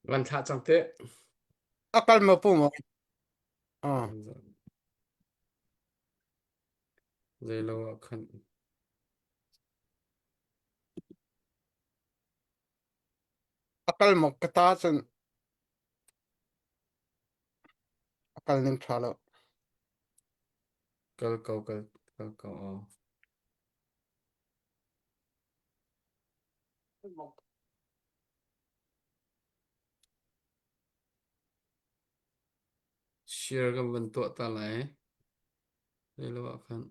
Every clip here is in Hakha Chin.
Van thlah cang te. A kal ma pu maw? Ah. Zeilo ah khan. A kal maw ka ta cun a kal ning ṭha lo. Kal ko kal kal ko aw. Share kan van tuah ta lai. Zeilo ah khan.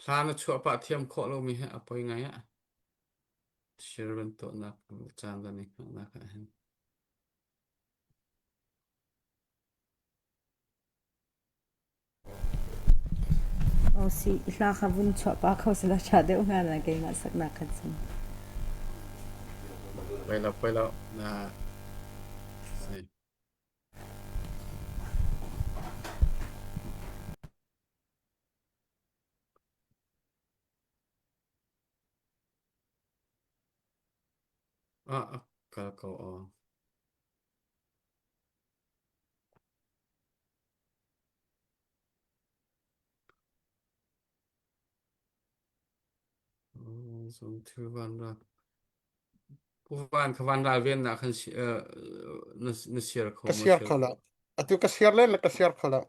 Hla na chuah pah thiam khawh lomi hi a poi ngai ah. Share van tuahnak caan van i hngahnak ah hin. Aw si, hla kha vun chuah pah kho selaw ṭha deuh hnga na keimah saknak khan cun. Poi lo, poi lo. Na si. Ah, a kal ko aw. Zung thil van ra. Pu Van kha van ral ven nak khan si, uh, na, na share kho Ka ma share share kho lo. Atu ka share len le ka share kho lo.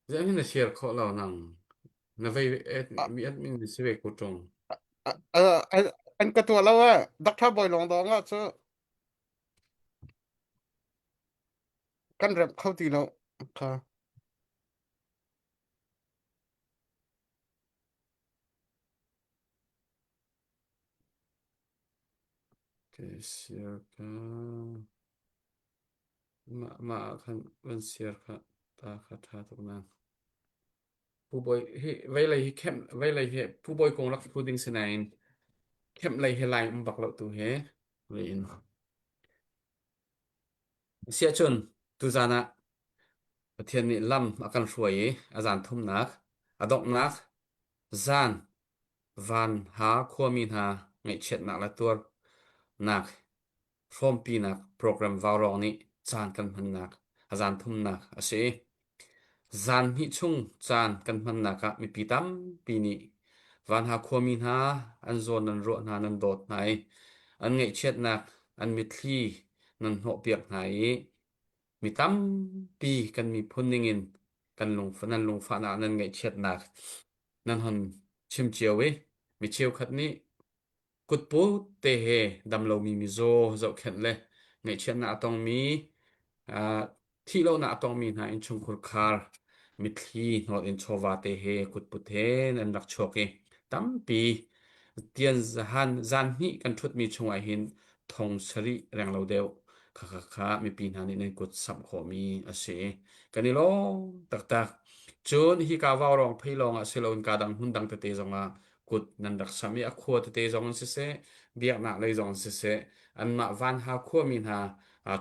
Zei hin na share khawh lo nang. Na vei A- mi admin ni si ve ko ṭung. a- a- a- An ka tuah lo eh. Doctor Bawi Lawng dawng ah cu kan remh kho ti lo. Kha. Okay, share ka. Mah mah ah khan van share kha ta kha ṭha tuk nan. Pu Bawi hi veilei hi khem veilei hi Pu Bawi kong rak phu ding si nain khem lei hi lai um bak lo tu hi lei in. Siahcun tuzan ah Pathian nih lam a kan hruai i a zan thumnak a donghnak zan van ha khuami hna ngaihchiatnak le tuarnak hrawmpinak program vaurawng nih caan kan hmannak a zan thumnak a si. Zan hnih chung caan kan hmannak ah mipi tampi nih Vanha khuami hna an zawn nan ruah hna nan dawt hna i an ngaihchiatnak an mitthli nan hnawhpiak hna i mi tampi kan miphun ningin kan lung nan lungfahnak nan ngaihchiatnak nan hon chim cio i mi cheukhat nih Kutput te he damlomi mizaw zohkhenh le ngaihchiatnak a tongmi uh, thihlohnak a tongmi hna innchungkhur khar mitthli hnawt in chawva te he kutput he nan rak chuak i tampi tian zahan zan hnih kan ṭhutmi chungah hin thong sarih renglo deuh kha kha kha mipi hna nih nan kut samh khawhmi a si. Kan i lawm taktak. Cun hika vaurawng phei lawng ah si loin ka dang hmun dang tete zongah kut nan rak samh i a khua tete zong in siseh biaknak lei zong in siseh anmah vanha khuami hna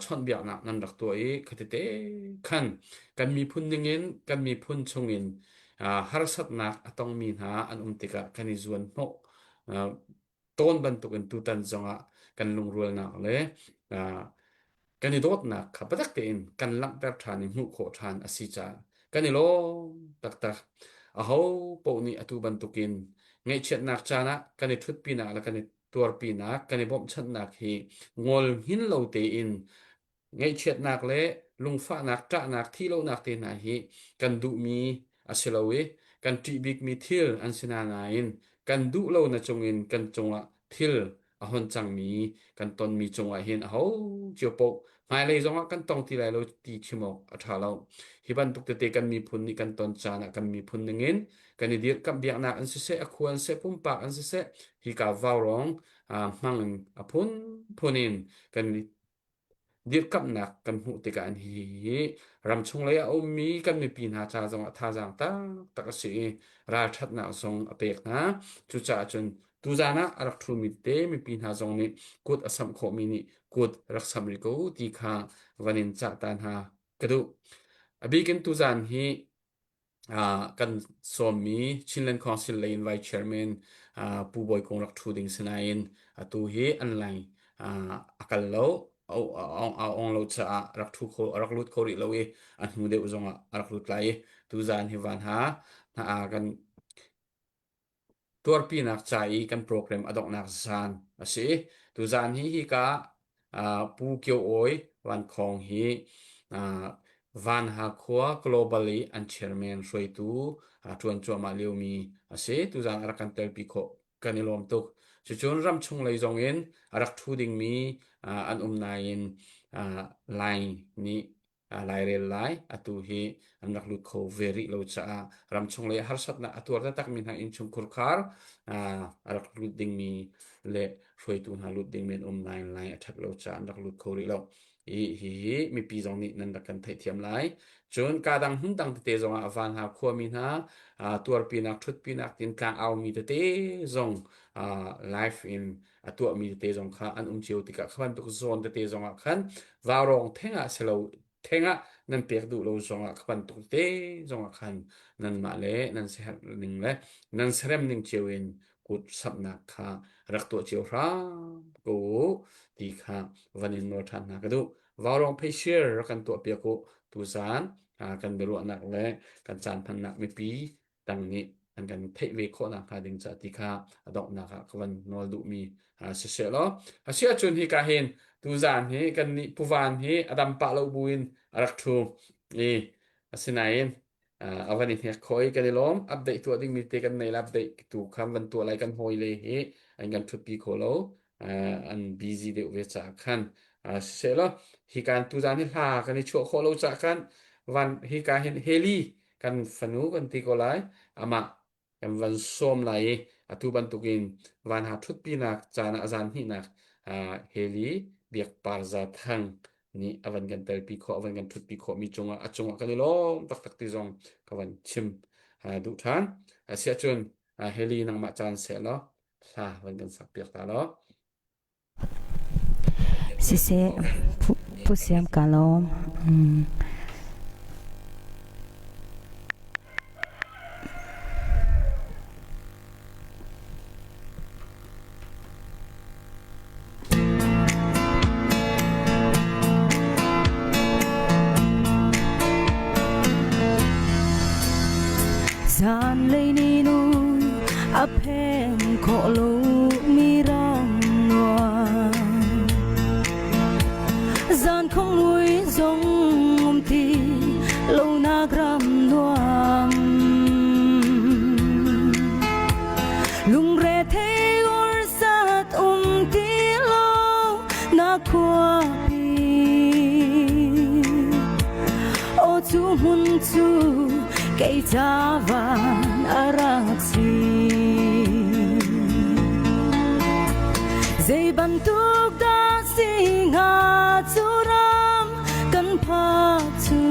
chawnhbiaknak nan rak tuah i khatete khan kan miphun ningin kan miphun chungin harsatnak a tongmi hna an um tikah kan i zuan hnawh tawn bantukin tutan zongah kan lungrualnak le kan i dawtnak kha biatak tein kan langhter ṭhan i hmuh khawh ṭhan a si caah kan i lawm taktak. Aho paoh nih atu bantukin ngaihchiatnak caan ah kan i ṭhutpinak le kan i tuarpinak, kan i bawmhchanhnak hi ngol hngin lo tein ngaihchiatnak le lungfahnak, ṭahnak, thihlohnak te hna hi kan duhmi a si lo i kan ṭih bikmi thil an si nain kan duh lo na cungin kan cungah thil a hon cangmi kan tonmi cungah hin aho cio paoh hmailei zongah kan tong ti lai lo ti chim awk a ṭha lo. Hi bantuk tete kan miphun nih kan ton caan ah kan miphun ningin kan i dirhkamh biaknak an siseh, a khua an seh, pumpak an siseh, hika vaurawng hmang in a phunphun in kan dirkamhnak kan hmuh tikah hihi ramchung lei a ummi kan mipi hna ca zongah thazaang taktak a si i ralṭhatnak zong a pek hna. Cucaah cun tuzaan ah a rak ṭhumi tete mipi hna zong nih kut a samh khawhmi nih kut rak samh rih ko ti kha van in cah ta hna ka duh. A bik in tuzan hi kan sawmmi Chinland Council lei in Vice Chairman Pu Bawi Kung rak ṭhu ding si nain atu hi an leng a kal lo a ong lo caah rak ṭhu kho a rak lut kho rih lo i a hnu deuh zongah a rak lut lai i tuzan hi van ha hna kan Tuarpinak ca i kan program a donghnak zan a si. Tuzan hi hika Pu Kio Awi Van Khawng hi Vanha khua Global i an chairman hruaitu ṭuan cuahmah liomi a si. Tuzan a rak kan telpi khawh kan i lawm tuk. Cucun ramchung lei zong in a rak ṭhu dingmi an um nain Lai nih lairel lai. Atu hi an rak lut kho ve rih lo caah ramchung lei harsatnak a tuar taktakmi hna innchungkhur khar a rak lut dingmi le hruaitu hna lut dingmi an um nain lai a ṭhat lo caah an rak lut kho rih lo. Hi hi mipi zong nih nan rak kan theihthiam lai. Cun kadang hmun dang tete zongah Vanha khuami hna tuarpinak ṭhutpinak tin tlang aumi tete zong live in a tuahmi tete zong kha an um cio tikah kha bantuk zawn tete zongah khan vaurawng theng ah silo theng ah nan pek duh lo zongah kha bantuk tete zongah khan nanmah le nan siaherh ning le nan serem ning cio in kut samhnak kha rak tuah cio hram ko u ti kha van in nawl ṭhan hna ka duh. Vaurawng pheisir rak kan tuah piak u tuzaan kan biaruahnak le kan caan hmannak mipi dang nih an kan theih ve khawh nakhnga ding ca ti kha a donghnak ah ka van nawl duhmi siseh law a si ahcun hi ka hin tuzaan hi kan nih puvan hi a dam pah lo buin a rak ṭhu i asinain a van i hnek khawh i kan i lawm. Update tuah dingmi te kan nei la, update tu kha van tuah lai. Kan hawi le hi an kan ṭhutpi kho lo, an busy deuh ve caah khan siseh law hi kan tuzaan hi hla kan i chuah khawh lo caah khan van hi ka hin heli kan fanu kan ti ko lai, amah kan van sawm lai i atu bantukin van ha ṭhutpinak caan ah zan hnihnak Heli Biak Par Za Thang nih a van kan telpi khawh, a van kan ṭhutpi khawh mi cungah a cungah kan i lawm taktak ti zong ka van chim duh ṭhan. Asiahcun Heli, nangmah caan seh law hla van kan sak piak ta law. Siseh, Pu Siam ka lawm. Zanlei ni nu a phen khawh lo mi ram nuam Zan khong mui zong um ti lo nak ram nuam Lungre thei ur sat um ti lo na khuapi Aw cu hmun cu kei ca van a rak si. Zei bantuk dah si hnga cu ram kan phak cu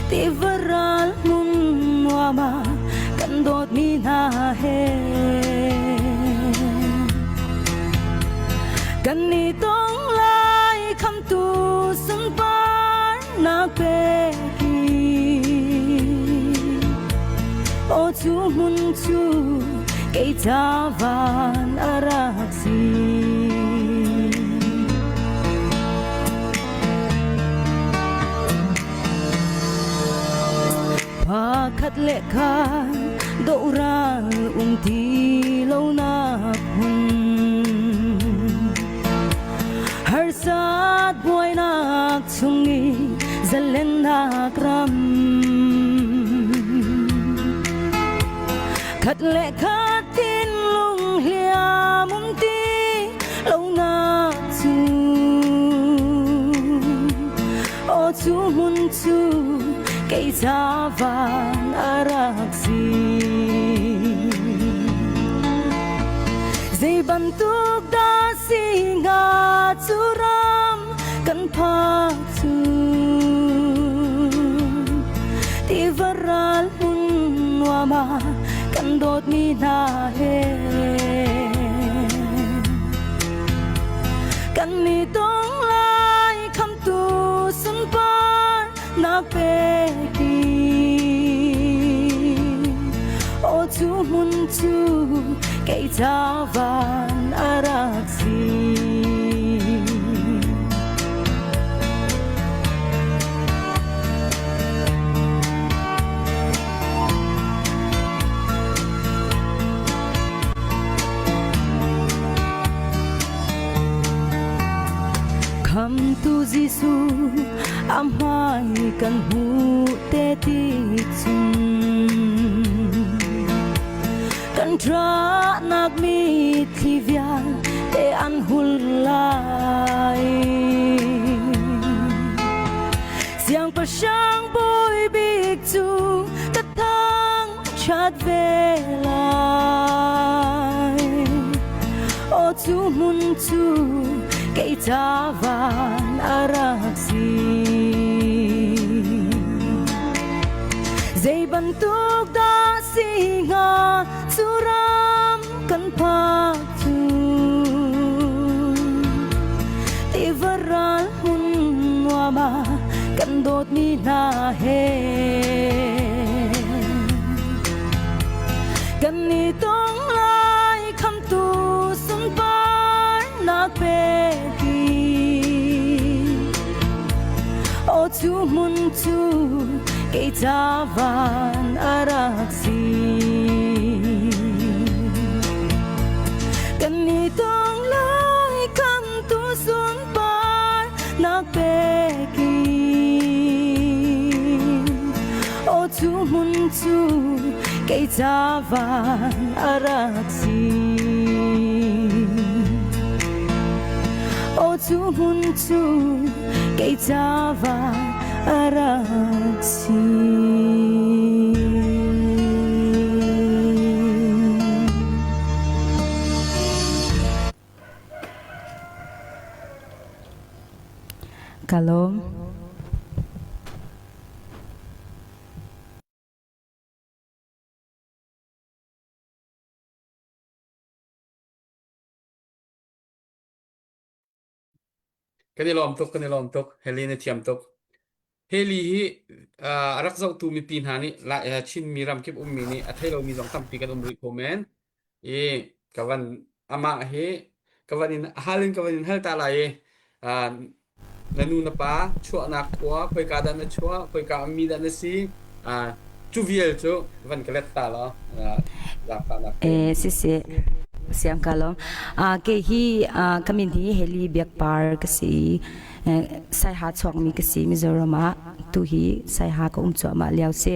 tiva ral hmun nuam ah kan dawtmi hna he kan i tong lai khamtu sunparnak peki. Aw cu hmun cu kei ca van a rak si. Pakhat le khat doral um ti lonak hmun harsat buainak chung i zalennak ram khat le khat thinlung hliam um ti lonak cu aw cu hmun cu kei ca van a rak si. Zei bantuk dah si hnga cu ram kan phak cu tiva ral hmun nuam ah kan dawtmi hna he kan i tong lai khamtu sunpar. nak peki O cu hmun cu kei ca van a rak si. Khamtu Jesuh a hmai kan hmuh te ti cun kan ṭahnak mitthli vialte an hul lai. Siangpahrang bawi bik cu ka thangṭhat ve lai. Aw cu hmun cu kei ca van a rak si. Zei bantuk dah si hnga cu ram kan phak cu tiva ral hmun nuam ah kan dawtmi hna he kan i tong lai khamtu sunparnak peki aw cu hmun cu kei ca van a rak si. Kan i tong lai khamtu sunpar nak peki Aw cu hmun cu kei ca van a rak si. Aw cu hmun cu kei ca van a rak si. Ka lawm. Kan i lawm tuk, kan i lawm tuk. Heli na thiam tuk. Heli hi a rak zohtu mipi hna nih Chinmi ramkip ummi nih a thei lomi zong tampi kan um rih ko men. I ka van amah hi ka van in hal in ka van in hal ta lai i na nu na pa chuahnak khua khoika dah na chuah khoika ummi dah na si cu vial cu van ka let ta law zaangfahnak Eh siseh siang ka lawm. Ke hi ka min hi Heli Biakpar ka si. Saiha chuakmi ka si Mizoram ah tu hi Saiha ka um cuahmah lio si.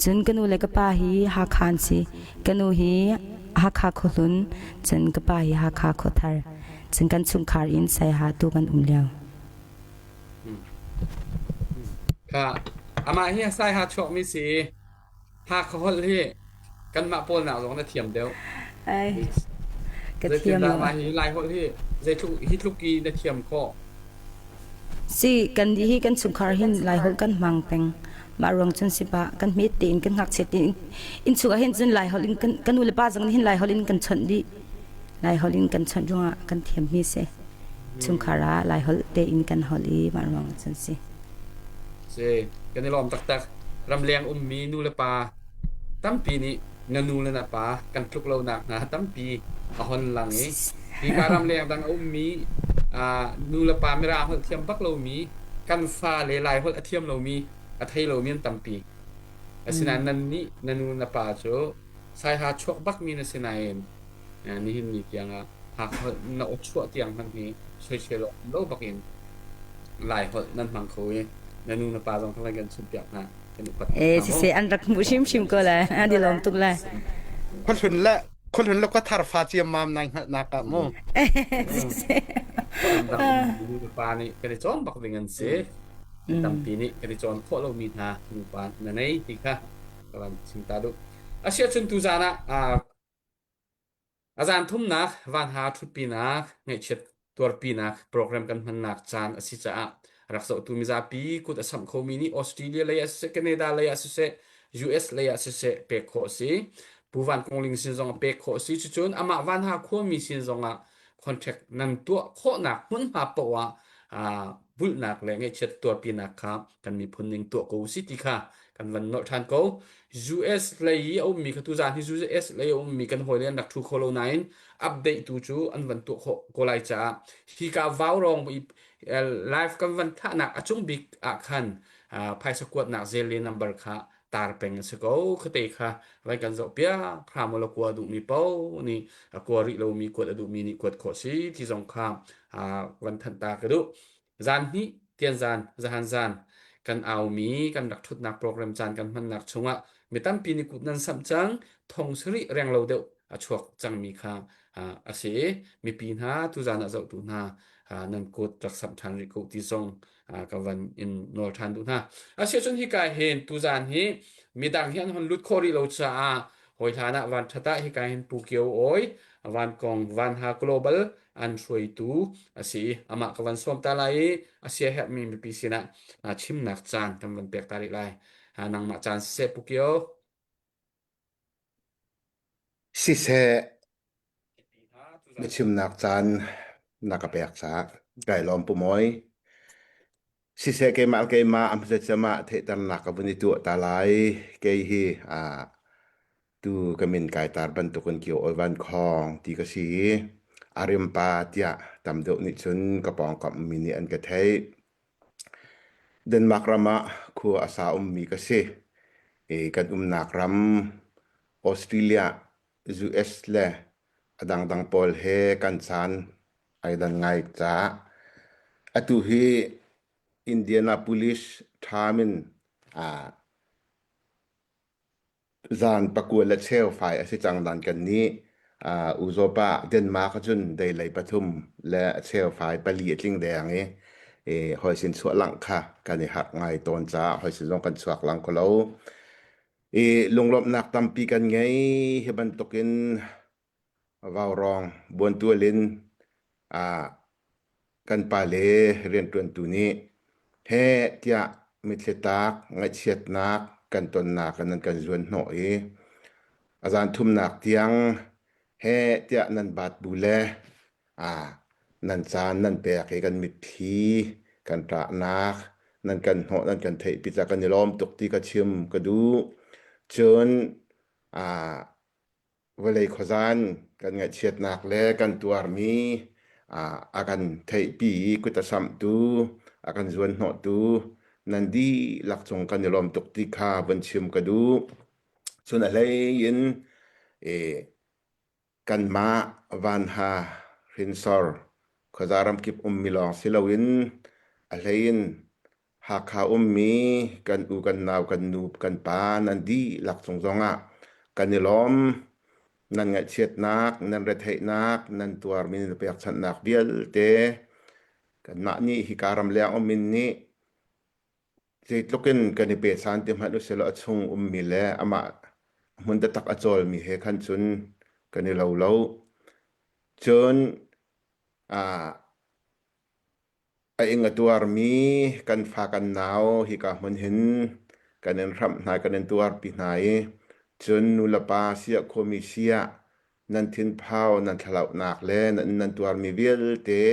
Cun ka nu le ka pa hi Hakha an si. Ka nu hi Hakha khuahlun, cun ka pa hi Hakha khuathar. Cun kan chungkhar in Saiha tu kan um lio. Kha amah hi Saiha chuakmi si. Hakha holh hi kanmah pawl nak zong na thiam deuh. Ai, ka thiam Zeitindah lo. mah hi Lai holh hi zeitluk hi tluk i na thiam khawh? Si kan hi kan chungkhar hin Lai holh kan hmang peng. Mah ruang cun si pa kan hmet tein kan ngakchiat tein inn chung ah hin cun Lai holh in kan kan nu le pa zong nih hin Lai holh in kan chawnh dih. Lai holh in kan chawnh ruangah kan thiam mi si. Chungkhar ah Lai holh tein kan holh i mah ruang cun si. Si, kan i lawm taktak. Ramleng ummi nu le pa tampi nih na nu le na pa kan tluk lonak hna tampi a hon lang i hika ramleng dang a ummi nu le pa Mirang holh thiam bak lomi kan fale Lai holh a thiam lomi a thei lomi an tampi. Asinain nan nih na nu na pa cu saiha chuak bakmi na si nain nihin ni tiangah Hakha holh na aw chuah tiang hmanh hi soisel awk um lo bakin Lai holh nan hmang kho i na nu na pa zong kha kan chimpiak hna kan upat tuk Eh hna mu. siseh an rak hmuh hrimhrim ko lai an i lawm tuk lai. Khuahlun le khuahlun le khuathar fa ciammam nai hngalhnak ah mu. Siseh. Ramdang ummi nu le pa nih kan i cawn bak ding an si. Mi tampi nih kan i cawn khawh lomi hna nupa na nei ti kha ka van chim ta duh. Asiahcun tuzaan ah A zan thumnak vanha ṭhutpinak, ngaihchiat tuarpinak program kan hmannak caan a si caah rak zohtu mizapi kut a samh khomi nih Australia lei ah siseh, Canada lei ah siseh, US lei ah siseh pek khawh a si. Pu Van Kung Ling sin zong ah pek khawh a si. Cucun amah Vanha khuami sin zong ah contract nan tuah khawhnak hmunhma paoh ah ah. bulhnak le ngaihchiat tuarpinak kha kan miphun ning tuah ko si ti kha kan van nolh ṭhan ko. US lei i a ummi kha tuzaan hi US lei a ummi kan hawile an rak ṭhu kho lo nain update tu cu an van tuah khawh ko lai caah hika vaurawng i live kan van thahnak a cung bik ah khan phaisa kuatnak Zelle number kha tar peng a si ko khate kha vai kan zoh piak hram la kua duhmi paoh nih a kua rih lomi kuat a duhmi nih kuat khawh si ti zong kha van thanh ta ka duh zan hnih tian zan zahan zan kan aumi kan rak thutnak program caan kan hmannak chungah mi tampi nih kut nan samh cang thong sarih reng lo deuh a chuak cangmi kha a si mipi hna tuzan ah zohtu hna nan kut rak samh ṭhan rih ko ti zong ka van in nawl ṭhan duh hna. Asiahcun hika hin tuzan hi midang hi an hon lut khawh rih lo caah hawi hlan ah van ṭhat ah hika hin Pu Kio Awi van kong Van Ha Global an hruaitu a si i amah ka van sawm ta lai i a sia herhmi mipi sinah chimnak caan kan van pek ta rih lai. Nangmah caan siseh Pu Kio. Siseh, biachimnak caan na ka pek caah kai lawm Pu Mawi. Siseh keimah le keimah a hmasa cem ah theihternak ka vun i tuah ta lai. Kei hi ah tu ka min kai tar bantukin Kio Awi Van Khawng ti ka si i Arimpa tiah tam deuh nih cun ka pawngkam mi nih an ka theih. Denmark ram ah khua a sa ummi ka si. I kan umnak ram Australia, US le a dangdang pawl he kan caan ai dan ngai caah atu hi Indianapolis ṭham in aa Zan pakua le cheu fai a si cang nain kannih Uzopa Denmark ahcun deilei pathum le a cheu fai pali a tling deng i hawi sin chuah langh kha kan i harh ngai tawn caah hawi sin zong kan chuak lang kho lo. I lunglawmhnak tampi kan ngei. Hi bantukin Vaurawng buantual in kan pale rianṭuantu nih heh tiah mitthlitak ngaihchiatnak kan tonnak in nan kan zuan hnawh i a zan thumnak tiang heh tiah nan baat bu le nan caan nan pek i kan mitthli kan ṭahnak nan kan hnawh nan kan theihpi caah kan i lawm tuk ti ka chim ka duh. Cun Vawlei khuazan kan ngaihchiatnak le kan tuarmi a kan theihpi i kut a samhtu, a kan zuanhnawhtu nan dihlak cung kan i lawm tuk ti kha vun chim ka duh. Cun a hlei in kanmah Vanha hrinsor khuaza ramkip ummi lawng si loin a hlei in Hakha ummi kan u kan nau kan nu kan pa nan dihlak cung zongah kan i lawm. Nan ngaihchiatnak, nan retheihnak, nan tuarmi nan pekchanhnak vialte kanmah nih hika ramleng um in nih zeitluk in kan i pechan ti hmanh usilaw a chung ummi le amah hmun taktak a cawlmi he khan cun kan i lo lo. Cun ah A ing a tuarmi kan fa kan nau hika hmun hin kan in hramh hna kan in tuarpi hna i cun nulepa siah khuami siah nan thinphau nan thlalauhnak le nan nan tuarmi vialte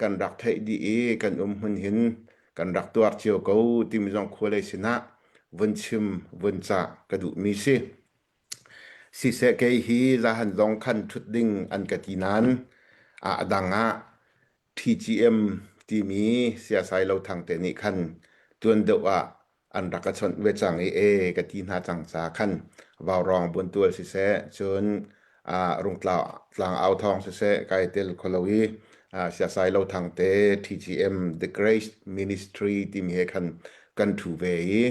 kan rak theih dih i kan um hmun hin kan rak tuar cio ko timi zong khualei sinah vun chim vun cah ka duhmi si. Siseh kei hi zahan zong khan ṭhut ding an ka ti nain a dang ah TGM timi siasai lo thang te nih khan tuan deuh ah an rak ka chawnh ve cang i e ka ti hna cang ca khan vaurawng buantual siseh cun rungtlang tlang au thawng siseh kai tel kholo i siasai lo thang te TGM The Grace Ministry timi he khan kan thu ve i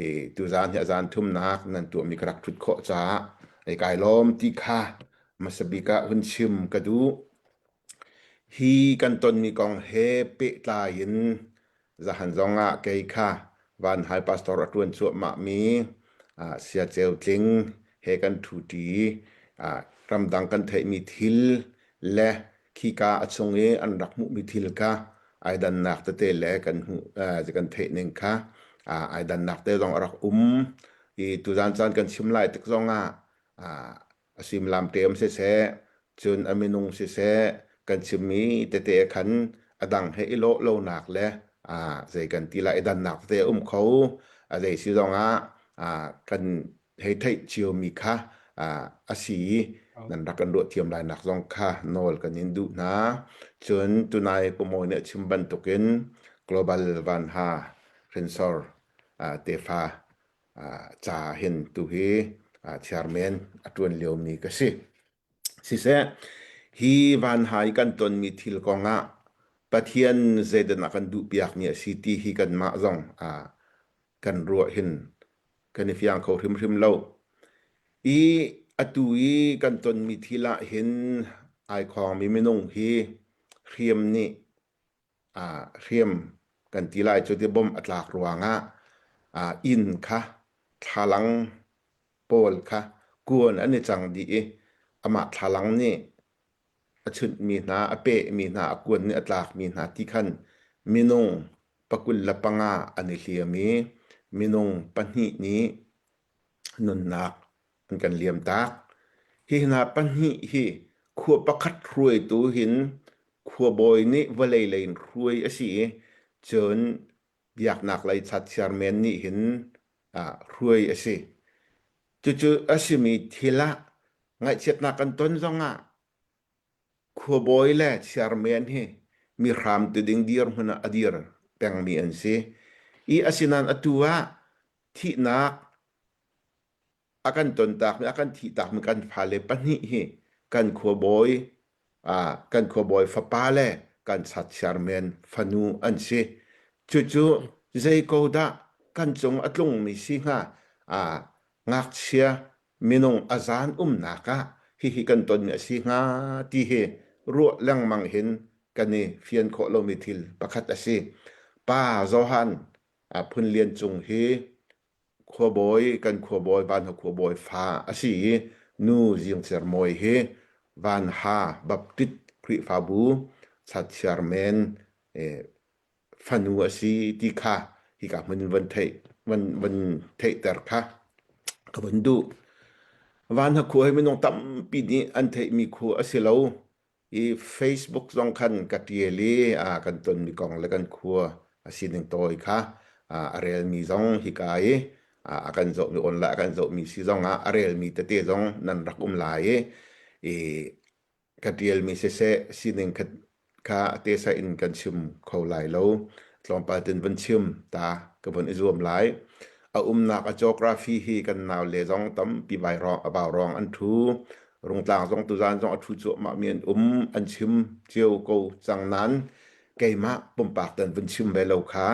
i tuzan hi a zan thumnak nan tuahmi ka rak thut khawh caah kai lawm ti kha hmasa bik ah hun chim ka duh. Hi kan tonmi kong he pehtlai in zahan zongah kei kha Vanhai pastor a ṭuan cuahmahmi Saya Ceu Tling he kan ṭhuṭi. Ramdang kan theihmi thil le khika a chung i an rak hmuhmi thil kha ai dannak tete le kan hmuh kan theih ning kha ai dannak te zong a rak um. I tuzan caan kan chim lai tik zongah A suimilam ṭem siseh, cun a minung siseh, kan chimmi tete khan A dang he i lawh lonak le zei kan ti lai i dannak tete a um kho. A zei si zongah kan hei theih ciomi kha a si i nan rak kan ruah thiam lai nak zong kha nawl kan in duh hna. Cun tunai Pumawi nih a chim bantukin Global Vanha hrinsor tefa ca hin tu hi chairman a ṭuan liomi ka si. Siseh, hi vanhai kan tonmi thil kongah Pathian zeidan a kan duhpiakmi a si ti hi kanmah zong kan ruah hin kan i fiang kho hrimhrim lo. I atu i kan tonmi thil ah hin ai khawngmi minung hi hriam nih hriam kan ti lai cu ti bom a tlak ruangah inn kha thlalang pawl kha kuan an i cang dih i amah thlalang nih a chunhmi hna, a pehmi hna, a kuan nih a tlakmi hna ti khan minung pakul le panga an i hliam i minung pahnih nih nunnak an kan liamtak. Hi hna pahnih hi khua pakhat hruaitu hin khuabawi nih vawlei lei in hruai a si i cun biaknak lei chatchiarmen nih hin hruai a si. Cucu a simi thil ah ngaihchiatnak kan ton zongah khuabawi le chairman hi mi hram tu ding dirhmun ah a dir pengmi an si. I asinain atu ah thihnak a kan tontakmi a kan thihtakmi kan fale pahnih hi kan khuabawi kan khuabawi fapa le kan sat chairman fanu an si. Cucu zei ko dah kan cung a tlungmi si hnga? Ngakchia minung a zan umnak ah hihi kan tonmi a si hnga ti hi ruah lengmang hin kan i fian khawh lomi thil pakhat a si. Pa Johan Phun Lian Cung hi khuabawi kan khuabawi Vanha khuabawi fa a si i nu Zing Cer Mawi hi Vanha Baptist Khrihfabu chairman fanu a si ti kha hika hmun in van theih van van theihter kha ka van duh. Vanha khua hi minung tampi nih an theihmi khua a si lo. I Facebook zong khan ka ṭial i kan tonmi kong le kan khua a sining tawi kha a relmi zong hika i a kan zohmi online a kan zohmi si zong ah a relmi tete zong nan rak um lai i ka ṭialmi siseh sining kha kha tesa in kan chim kho lai lo. Tlawmpal tin van chim ta ka von i zuam lai. A umnak a geography hi kan nau le zong tampi vai rong a bau rong an ṭhu. Rungtlang zong tuzan zong a ṭhu cuahmah mi an um an chim cio ko cang nain keimah pumpak tan vun chim ve lo kha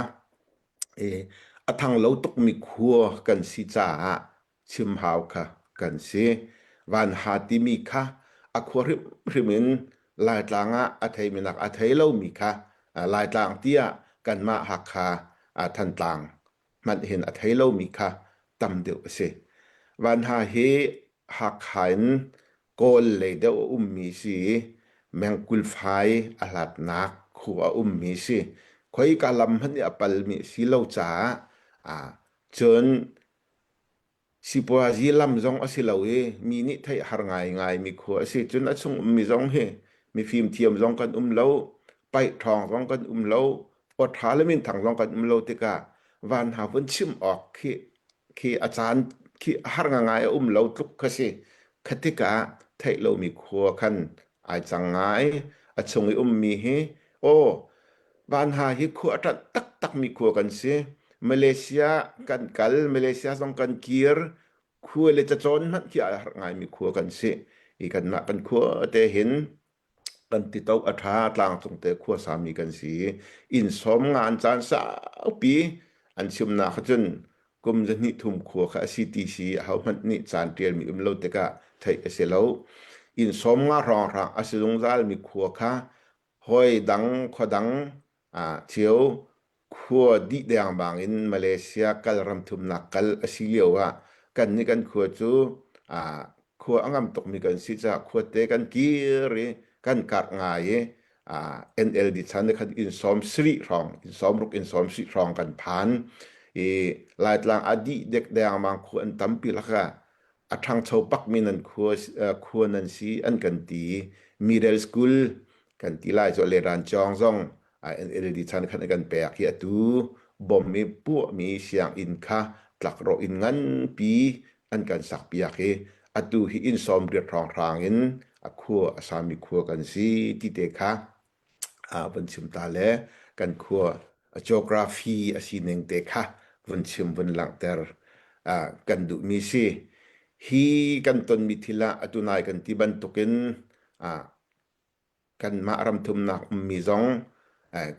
e, a thang lo tukmi khua kan si caah chim hau kha kan si. Vanha timi kha a khua hrimhrim in Laitlang ah a theimi nak a thei lomi kha Laitlang tiah kanmah Hakha Thantlang hmanh hin a thei lomi kha tam deuh a si. Vanha hi Hakha in Kawl lei deuh a ummi si i mengkulfai a hlatnak khu a ummi si. Khoika lam hmanh i a palmi a si lo caah cun Sipuazi lam zong a si lo i mi nih theih har ngaingaimi khua a si. Cun a chung ummi zong hi mifim thiam zong kan um lo, paih ṭhawng zong kan um lo, aw ṭha le minthang zong kan um lo tikah van ha vun chim awk khi khi a caan khi a har ngangai a um lo tluk kha si. Kha tikah theih lomi khua khan ai cang ngai. A chung i ummi hi aw Vanha hi khua a ṭanh taktakmi khua kan si. Malaysia kan kal, Malaysia zong kan kir. Khua le cacawn hmanh khi a har ngaimi khua kan si. Hi kanmah kan khua te hin kan tito a ṭha tlangcung te khua sami kan si. Inn sawm nga an caan saupi an chimnak cun kum zahnih thum khua kha a si ti si ahohmanh nih caan ṭialmi um lo tikah theih a si lo. Inn sawm nga hrawnghrang a si zungzalmi khua kha Hawi dang khua dang ah cio khua dih dengmang in Malaysia kal ramthumnak kal a si lio ah kannih kan khua cu ah khua a ngam tukmi kan si caah khuate kan kir i kan karh ngai i ah NLD chan khan inn sawm sarih hrawng inn sawm ruk inn sawm sarih hrawng kan phan i Laitlang a dih dek dengmang khua an tampi lakah a ṭhangcho bakmi nan khua, khua nan si an kan ti. Middle school kan ti lai cu le rancawng zong NLD chan khan a kan pek hi atu bom i puahmi sianginn kha tlakrawh inn nganpi an kan sakpiak hi atu hi inn 80 hrawnghrang in a khua a sami khua kan si ti te kha vun chim ta le kan khua geography a sining te kha vun chim vun langhter kan duhmi si. Hi kan tonmi thil ah atu nai kan ti bantukin kanmah ramthumnak ummi zong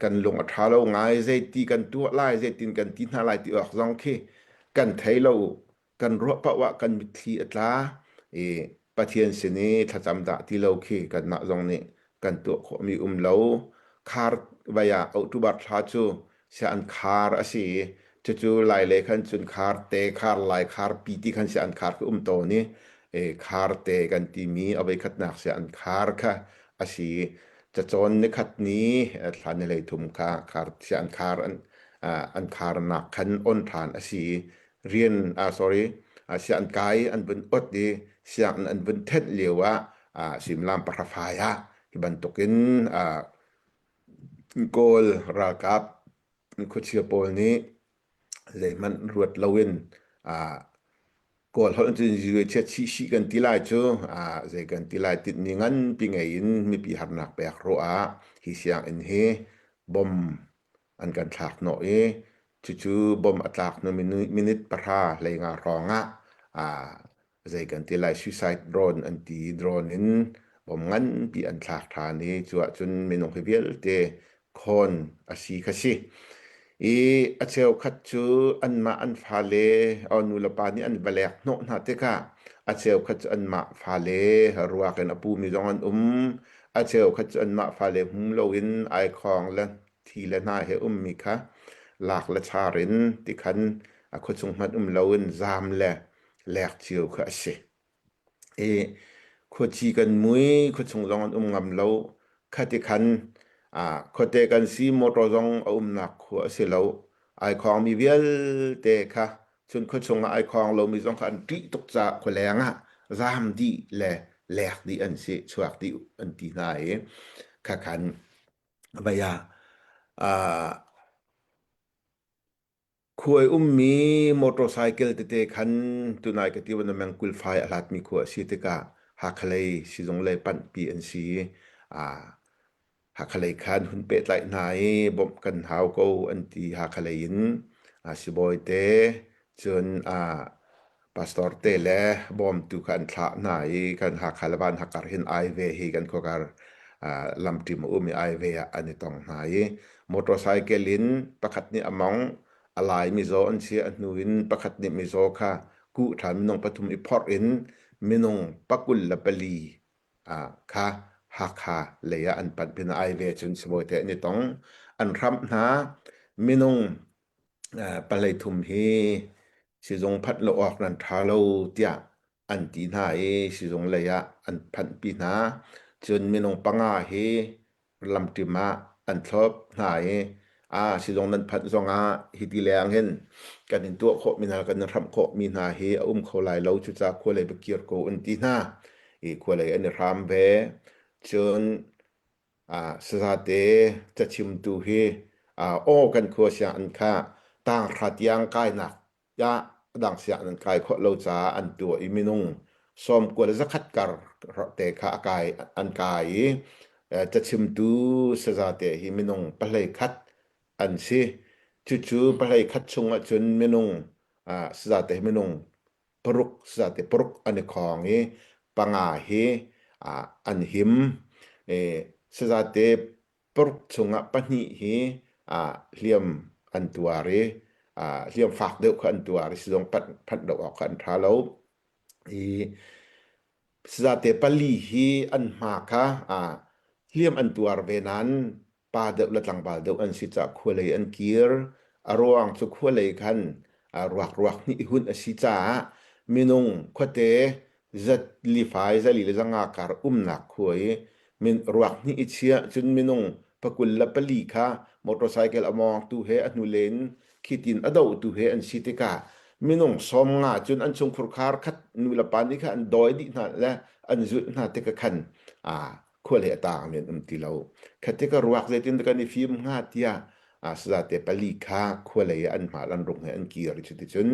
kan lung a ṭha lo ngai zeiti kan tuah lai zeitin kan ti hna lai ti awk zong khi kan thei lo kan ruah paoh ah kan mitthli a tla i Pathian sin i thlacam dah ti lo khi kanmah zong nih kan tuah khawhmi um lo khar vai ah October thla cu sia an khar a si i cucu lai le khan cun khar te khar lai khar pi ti khan sia an khar khi um tawn i e khar te kan timi a voikhatnak sia an khar kha a si cacawn nikhat ni thla ni hlei thum kha khar sia an khar an an kharnak khan on ṭhan a si rian ah sorry sia an kai an vun ot i sianginn an vun thenh lio ah suimilam pahra fai ah hi bantukin Kawl ralkap khuachia pawl nih zeihmanh ruat loin Kawl holh cun chiah kan ti lai cu zei kan ti lai tinhmi nganpi ngei in mipi harnak pek ruah ah hi sianginn hi bom an kan thlak hnawh i cucu bom a tlak hnu minute pahra hleinga hrawng ah zei kan ti lai suicide drone an ti drone in bom nganpi an thlak ṭhan i cu ahcun minung hi vialte khawn a si kha si. I a cheukhat cu anmah an fale nu le pa nih an va lek hnawh hna tikah a cheukhat cu anmah fale ruak in a pumi zong an um a cheukhat cu anmah fale hmu loin ai khawng le thi le hna he ummi kha lak le char in tikhan a khuachung hmanh um loin zaam le lek cio kha a si. I khuaci kan mui, khuachung zong an um ngam lo. Khati khan khuate kan si, motor zong a umnak khua a si lo. Ai khawngmi vialte kha cun khuachung ah ai khawng lomi zong kha an ṭih tuk caah khualeng ah zaam dih le lek dih an si, chuak dih an ti hna i khakhan vei ah Khuai ummi motorcycle tete khan tunai ka ti van meng 25 a hlatmi khua a si tikah Hakha lei sizung lei panhpi an si i Hakha lei khan hun pehtlaih hna i bawmh kan hau ko an ti Hakha lei in sibawi te cun pastor te le bawmtu kha an thlah hna i kan Hakha le Van Hakar hin ai ve hi kan khuakar lamṭim a um i ai ve ah an i tong hna i motorcycle in pakhat nih a mong a lai mizaw an si a hnu in pakhat nih mizaw kha kuh ṭhan minung pathum i phorh in minung 24 kha Hakha lei ah an panh pin ai ve cun sibawi te an i tong an hramh hna minung palei thum hi sizung phanh lo awk nan ṭha lo tiah an ti hna i sizung lei ah an phanhpi hna. Cun minung panga hi lamṭim ah an thlop hna i a sizung nan phanh zongah hiti leng hin kan in tuah khawhmi hna kan in hramh khawhmi hna hi a um kho lai lo cucaah khua lei va kir ko an ti hna i khua lei an i hram ve cun Sazate cachimtu hi aw kan khua sianginn kha tanghra tiang kainak ah dang sianginn an kai khawh lo caah an tuah i minung sawmkua le zakhat kar te kha a kai an kai i cachimtu sazate hi minung pahlei khat an si. Cucu pahlei khat chung ahcun minung sazate hi minung paruk zate paruk an i khawng i panga hi an him. Sazate paruk chungah pahnih hi hliam an tuar i hliam fak deuh kha an tuar i sizung phanh lo awk kha an ṭha lo. I sazate pali hi an hma kha hliam an tuar ve nain pa deuh le tlangval deuh an si caah khualei an kir. A ruang cu khualei khan ruak ruak hnih hun a si caah minung khuate zat lifai zali le zanga kar umnak khua i min ruak hnih i chiah cun minung pakul le pali kha motorcycle a mawngtu he a hnulen khitin a dohtu he an si tikah minung sawm nga cun an chungkhur khar khat nu le pa nih kha an dawi dih hna le an zulh hna tikah khan. Khua le a taang men um ti lo. Khat ka ruak zeitin kan i fim hnga tiah sazate pali kha khua lei an hmal an rung he an kir i cuticun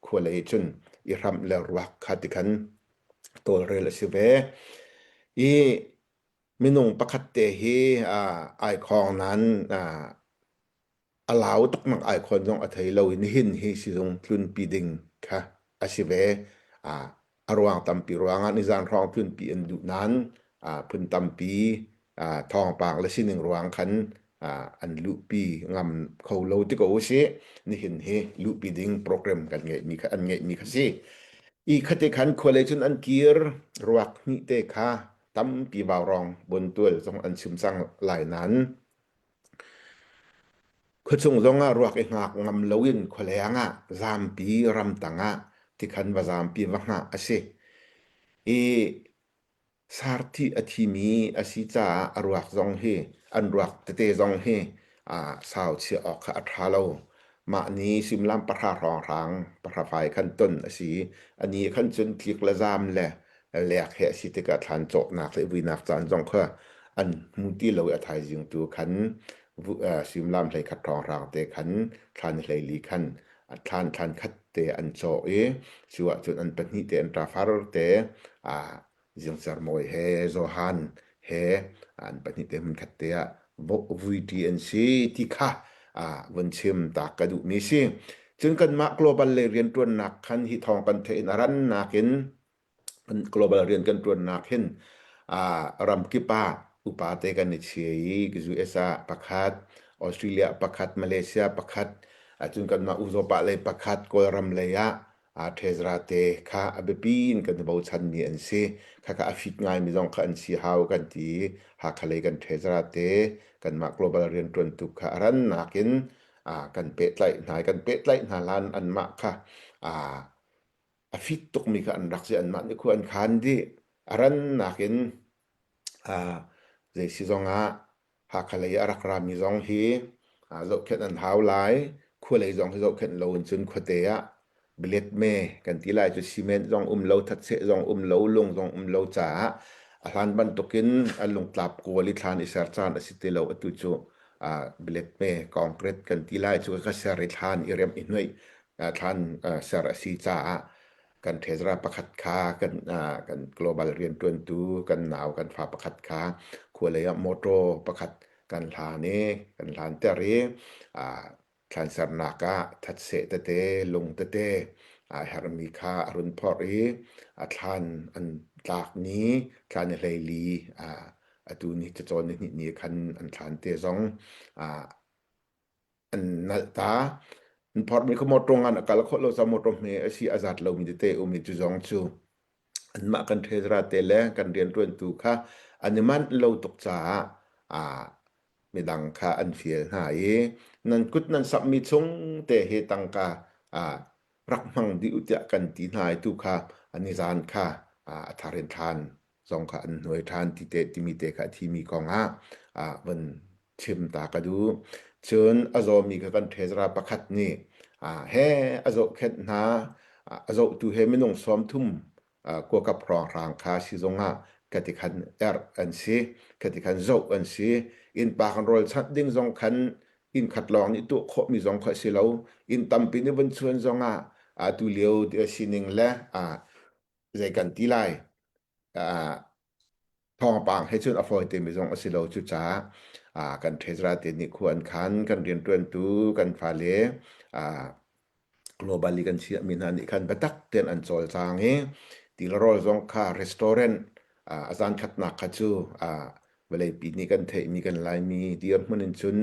khua lei cun i hramh le ruak kha tikhan tawlrel a si ve. I minung pakhat te hi ai khawng nan a lau takmak ai khawn zong a thei lo i nihin hi sizung tlunpi ding kha a si ve. A ruang tampi ruangah nizan hrawng tlunpi an duh nain phun tampi thawngpang le sining ruang khan an luhpi ngam kho lo ti ko usih. Nihin hi luhpi ding program kan ngeihmi kha an ngeihmi kha si. I khate khan khualei cun an kir ruak hnih te kha tampi vaurawng bontual zong an chim cang lai nain Khuachung zongah ruak i hngak ngam loin khualeng ah zaampi ramtang ah tikhan va zaampi va hngah a si. I sarthih a thimi a si caah a ruak zong hi an ruak tete zong hi sau chiah awk kha a ṭha lo. Mah ni suimilam pahra hrawnghrang pahra fai khan ton a si i a ni khan cun tlik le zaam le lek he a si tikah thlan cawhnak le vuinak caan zong kha an hmu ti lo i a thaizing tu khan suimilam 11 hrawnghrang te khan thlan 14 khan thlan thlan khat te an cawh i cu ahcun an pahnih te an ṭafar te Zingcer Mawi he Johan he an pahnih te hmunkhat te ah vuiṭi an si ti kha vun chim ta ka duhmi si. Cun kanmah global lei rianṭuannak khan hi thawng kan theih in a rannak in global rian kan ṭuannak hin ramkip ah upa te kan i chia i US ah pakhat, Australia pakhat, Malaysia pakhat, cun kanmah Uzopa lei pakhat, Kawlram lei ah Ṭhezra te kha a biapi in kan i bochanmi an si. Khakha a fit ngaimi zong kha an si hau kan ti i Hakha lei kan ṭhezra te kanmah global rianṭuantu kha a rannak in kan pehtlaih hna i kan pehtlaih hna hlan anmah kha a fit tukmi kha an rak si anmah nih khua an khan dih. A rannak in zei si zongah Hakha lei a rak rami zong hi zohkhenh an hau lai. Khua lei zong hi zohkhenh lo in cun khuate ah bilet me kan ti lai cu cement zong um lo, thatseh zong um lo, lung zong um lo caah a hlan bantukin a lungtlap kawl i thlan i ser caan a si ti lo. Atu cu bilet me concrete kan ti lai cu ka ser i thlan i remh i hnuaih thlan ser a si caah kan treasurer pakhat kha kan kan global rianṭuantu kan nau kan fa pakhat kha khualei ah motor pakhat kan hlan i kan hlanter i thlansernak ah thatseh tete lung tete a herhmi kha a run phorh i a thlan an tlak ni thlan i 14 atu ni cacawn ni hnih ni khan an thlan te zong an nalh ta. An phorhmi kha motor ngan a kal khawh lo caah motor hme a si a zat lomi tete um i cu zong cu anmah kan treasurer te le kan rianṭuantu kha an i manh lo tuk caah aa midang kha an fial hna i nan kut nan samhmi chung te hi tangka aa rak hmang dih u tiah kan ti hna i tu kha an i zan kha a thar in thlan zong kha an hnuai ṭhan ti te timi te kha a thimi kong ah vun chim ta ka duh. Cun a zawmi kha kan treasurer pakhat nih he a zohkhenh hna a zohtu he minung 30 kuakap hrawnghrang kha sizung ah khati khan erh an si khati khan zoh an si innpa kan rawl chanh ding zong khan inn khat lawng nih tuah khawhmi zong kha a si lo inn tampi nih vun chuan zong ah atu lio sining le zei kan ti lai thawngpang he cun a fawi temi zong a si lo cucaah kan treasurer te nih khua an khan kan rianṭuantu kan fale globally kan chiahmi hna nih khan biatak tein an cawlcang i tilrawl zong kha restaurant a zan khatnak kha cu vawleipi nih kan theihmi kan Laimi dirhmun in cun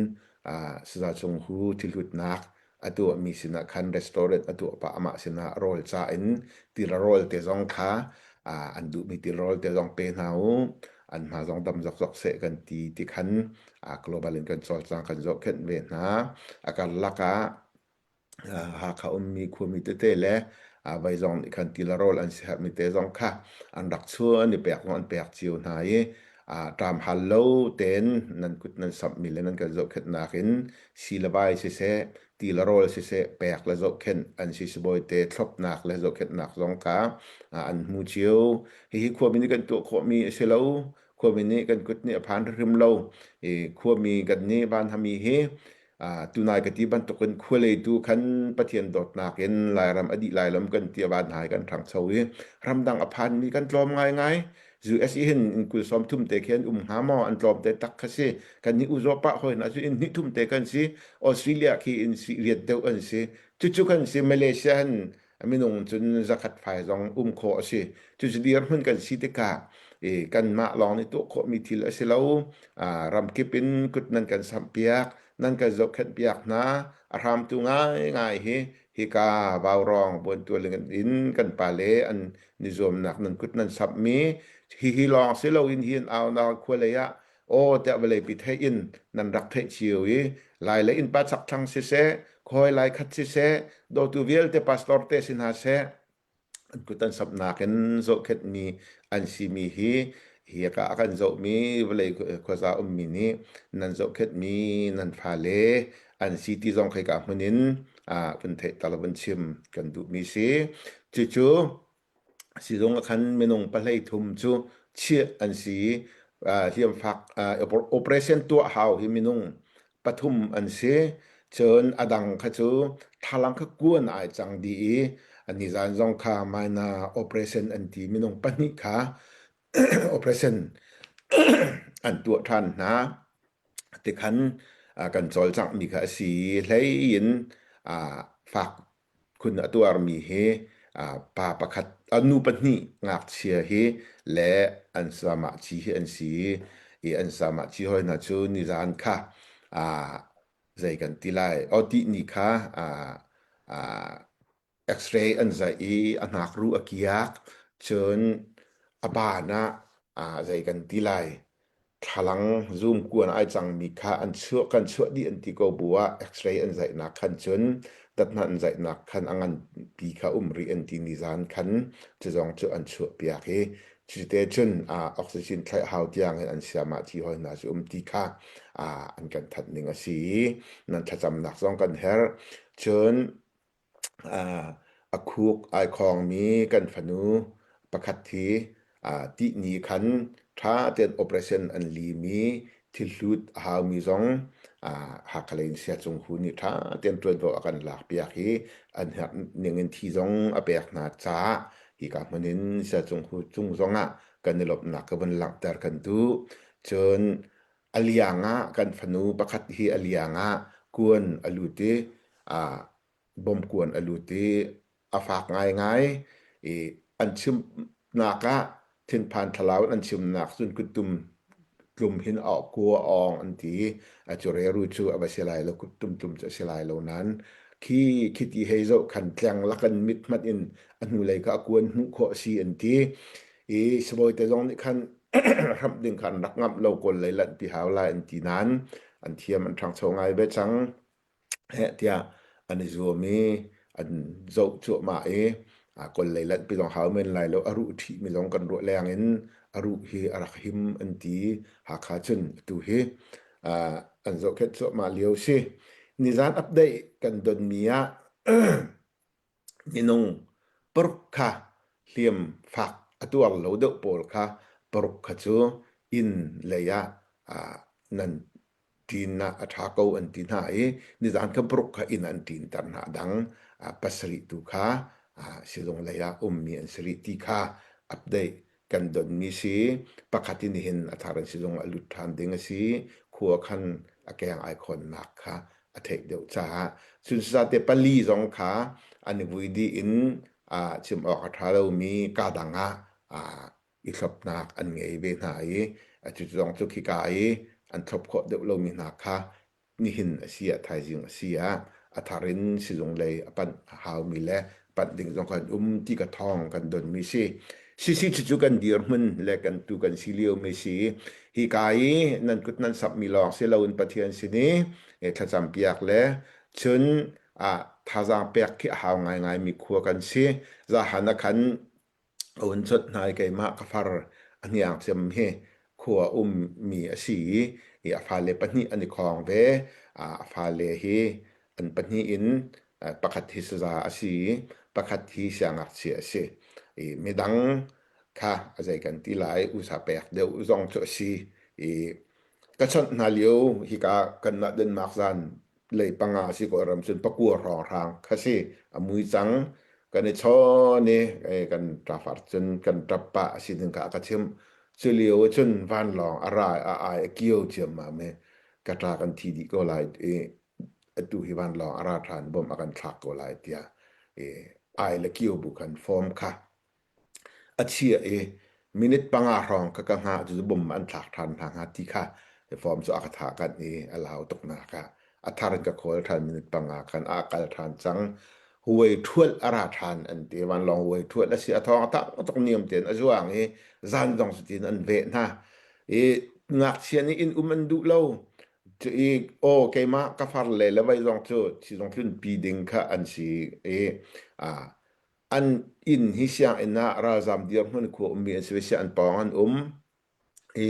saza cung hu thilhlutnak a tuahmi sinah khan restaurant a tuah pah amah sinah rawl ca in tilrawl te zong kha an duhmi tilrawl te zong pe hna u an hma zong dam zokzok seh kan ti ti khan global in kan cawlcang kan zohkhenh ve hna a karlak ah Hakha ummi khuami tete le voi zong nih khan ti le rawl an siaherhmi te zong kha an rak chuan i pek zong an pek cio hna i ṭam hal lo tein nan kut nan samhmi le nan kan zohkhenhnak in si le vai siseh ti le rawl siseh pek le zohkhenh an si sibawi te thlopnak le zohkhenhnak zong kha an hmu cio. Hihi khuami nih kan tuah khawhmi a si lo. Khuami nih kan kut nih a phan hrim lo. I khuami kan nih vanhami hi tunai ka ti bantukin khualei tu khan Pathian dawtnak in Lairam a dih lai lam kan ti van hai kan ṭhangcho i ramdang a phanmi kan tlawm ngaingai. US i hin in kul sawm thum te khi an um hnga maw an tlawm te tak kha si kan nih uzaw pah hoi na cu in hnih thum te kan si Australia khi in si riat deuh an si cucu kan si Malaysia han minung cun zakhat fai zong um khawh a si cucu dirhmun kan si tikah i kanmah lawng nih tuah khawhmi thil a si lo ramkip in kut nan kan samhpiak nan kan zohkhenh piak hna a hramtu ngaingai hi hika vaurawng buantual in kan pale an ni zuamnak nan kut nan samhmi hihi lawng si loin hi an aunak khualei ah aw tiah vawleipi theih in nan rak theih cio i lai le innpa chakthlang siseh khawi lai khat siseh dawtu vialte pastor te si hna seh an kut an samhnak in zohkhenhmi an simi hi hi ka a kan zohmi vawlei khuaza ummi nih nan zohkhenhmi nan fale an si ti zong khei ka hmun in vun theih tal vun chim kan duhmi si cucu Sizung ah khan minung pahlei thum cu chiah an si i hliamfak operation tuah hau hi minung pathum an si. Cun a dang kha cu thlalang kha kuan ai cang dih i nizan zong kha minor operation an ti minung pahnih kha operation an tuah ṭhan hna. Tikhan kan cawlcanghmi kha a si i hlei in fak khun a tuarmi hi pa pakhat nu pahnih ngakchia hi le an samah ci hi an si i an samah ci hoi hna cu nizan kha zei kan ti lai aw ti ni kha x-ray an zaih i a hnakruh a kiak cun a ban ah zei kan ti lai Thlalang zumkuan ai cangmi kha an chuah kan chuah dih an ti ko bu ah x-ray an zaihnak khan cun dathna an zaihnak khan a nganpi kha um rih an ti nizan khan cu zong cu an chuah piak i cute cun oxygen thlaih hau tiang in an siamah thi hoi hna cu um ti kha an kan thanh ning a si i nan thlacamnak zong kan herh cun A khuk ai khawngmi kan fanu pakhat hi tihni khan ṭha tein operation an lim i thilhlut a haumi zong Hakha lei in Siacung Hu nih ṭha tein ṭuanvo a kan lakpiak i an herh ning in thi zong a pek hna caah hika hmun in Siacung Hu cung zongah kan i lawmhnak ka vun langhter kan duh. Cun a liang ah kan fanu pakhat hi a liang ah kuan a lut i bomkuan a lut i a fak ngaingai i an chimnak ah thinphan thlalau in an chimnak cun kuttum tlum hin a kua awng an ti a cu reru cu a va si lai lo kuttum tlum cu a si lai lo nain khi khiti hei zoh khan tleng lakan mit hmanh in a hnulei kha a kuan hmuh khawh a si an ti i sibawi te zong nih khan hramh ding kha an rak ngamh lo kawl lei lanh pi hau lai an ti nain an thiam an ṭhangcho ngai ve cang. Heh tiah an i zuam i an zoh cuahmah i kawl lei lanhpi zong hau men lai lo a ruh ṭhihmi zong kan ruah leng in a ruh hi a rak him an ti Hakha cun atu hi an zohkhenh cuahmah lio si. Nizan update kan donmi ah minung paruk kha hliam fak a tuar lo deuh pawl kha paruk kha cu inn lei ah nan ṭin ah a ṭha ko an ti hna i nizan kha paruk kha inn an ṭinter hna dang pasarih tu kha sizung lei ah ummi an si rih ti kha update kan donmi si pakhat in hin a thar in sizung a lut ṭhan ding a si khua khan a keng ai khawnnak kha a theih deuh caah cun sate pali zong kha an i vui dih in chim awk a ṭha lomi ka dang ah i thlopnak an ngei ve hna i cu zong cu khika i an thlop khawh deuh lomi hna kha nihin a si ah thaizing a si ah a thar in sizung lei a panh a haumi le panh ding zong kan um ti ka thawng kan donmi si. Sisi cucu kan dirhmun le kan tu kan si liomi si. Hi ka i nan kut nan samhmi lawng si loin Pathian sin i thlacam piak le cun a thazaang pek khi a hau ngaingai mi khua kan si. Zahan ah khan A hun chawnh hna i keimah ka far a hniang cem hi khua ummi a si i a fale pahnih an i khawng ve. A fale hi an pahnih in pakhat hi saza a si i pakhat hi siangngakchia a si. I midang. Kha a zei kan ti lai usa pek deuh zong cu a si i ka chawnh hna lio hika kanmah Denmark zan lei panga si ko ram cun pakua hrawng hrang kha si a mui cang kan i chawn i kan ṭafar cun kan ṭap pah a si ding kha a ka chimh. Cu lio cun vanlawng a ra a ai a kio ciammam i ka ṭa kan thi dih ko lai i atu hi vanlawng a ra ṭhan bom a kan thlak ko lai tiah i ai le kio bu khan form kha A chiah i minute panga hrawng ka ka hngah cu bom an thlak ṭhan hna hnga ti kha form cu a ka thah kanh i a lau tuknak ah a thar in ka khawl ṭhan minute panga khan a kal ṭhan cang. Huai ṭhual a ra ṭhan an ti vanlawng huai ṭhual a si a thawng a thang tuk niam tein a zuang i zan zong cutin an veh hna i ngakchia nih inn um an duh lo i aw keimah ka far le le vei zong cu sizung tlunpi ding kha an si i An inn hi sianginn ah ralzaam dirhmun khua ummi an si ve siah an pawng an um i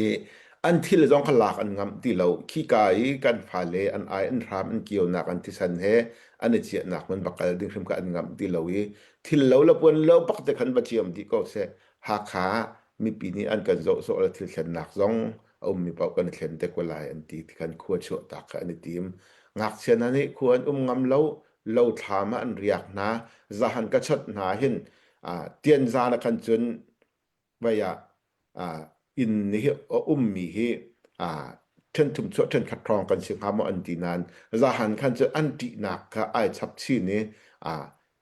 an thil zong kha lak an ngamh ti lo. Khika i kan fale an ai an hram an kionak an thisen he an i ciahnak hmun va kal ding hrim kha an ngamh ti lo i thil lo le puan lo bak te khan va ciam dih ko seh. Hakha ah mipi nih an kan zoh sawh le thil thlennak zong a ummi paoh kan i thlen te ko lai an ti ti khan khua chuahtak kha an i tim. Ngakchia hna nih khua an um ngam lo lothlam ah an riak hna zahan ka chawt hna hin tianzan ah khan cun vei ah inn hi a ummi hi ṭhenthum chuah ṭhenkhat hrawng kan si hnga maw an ti nain zahan khan cun an ṭihnak kha ai chap chin i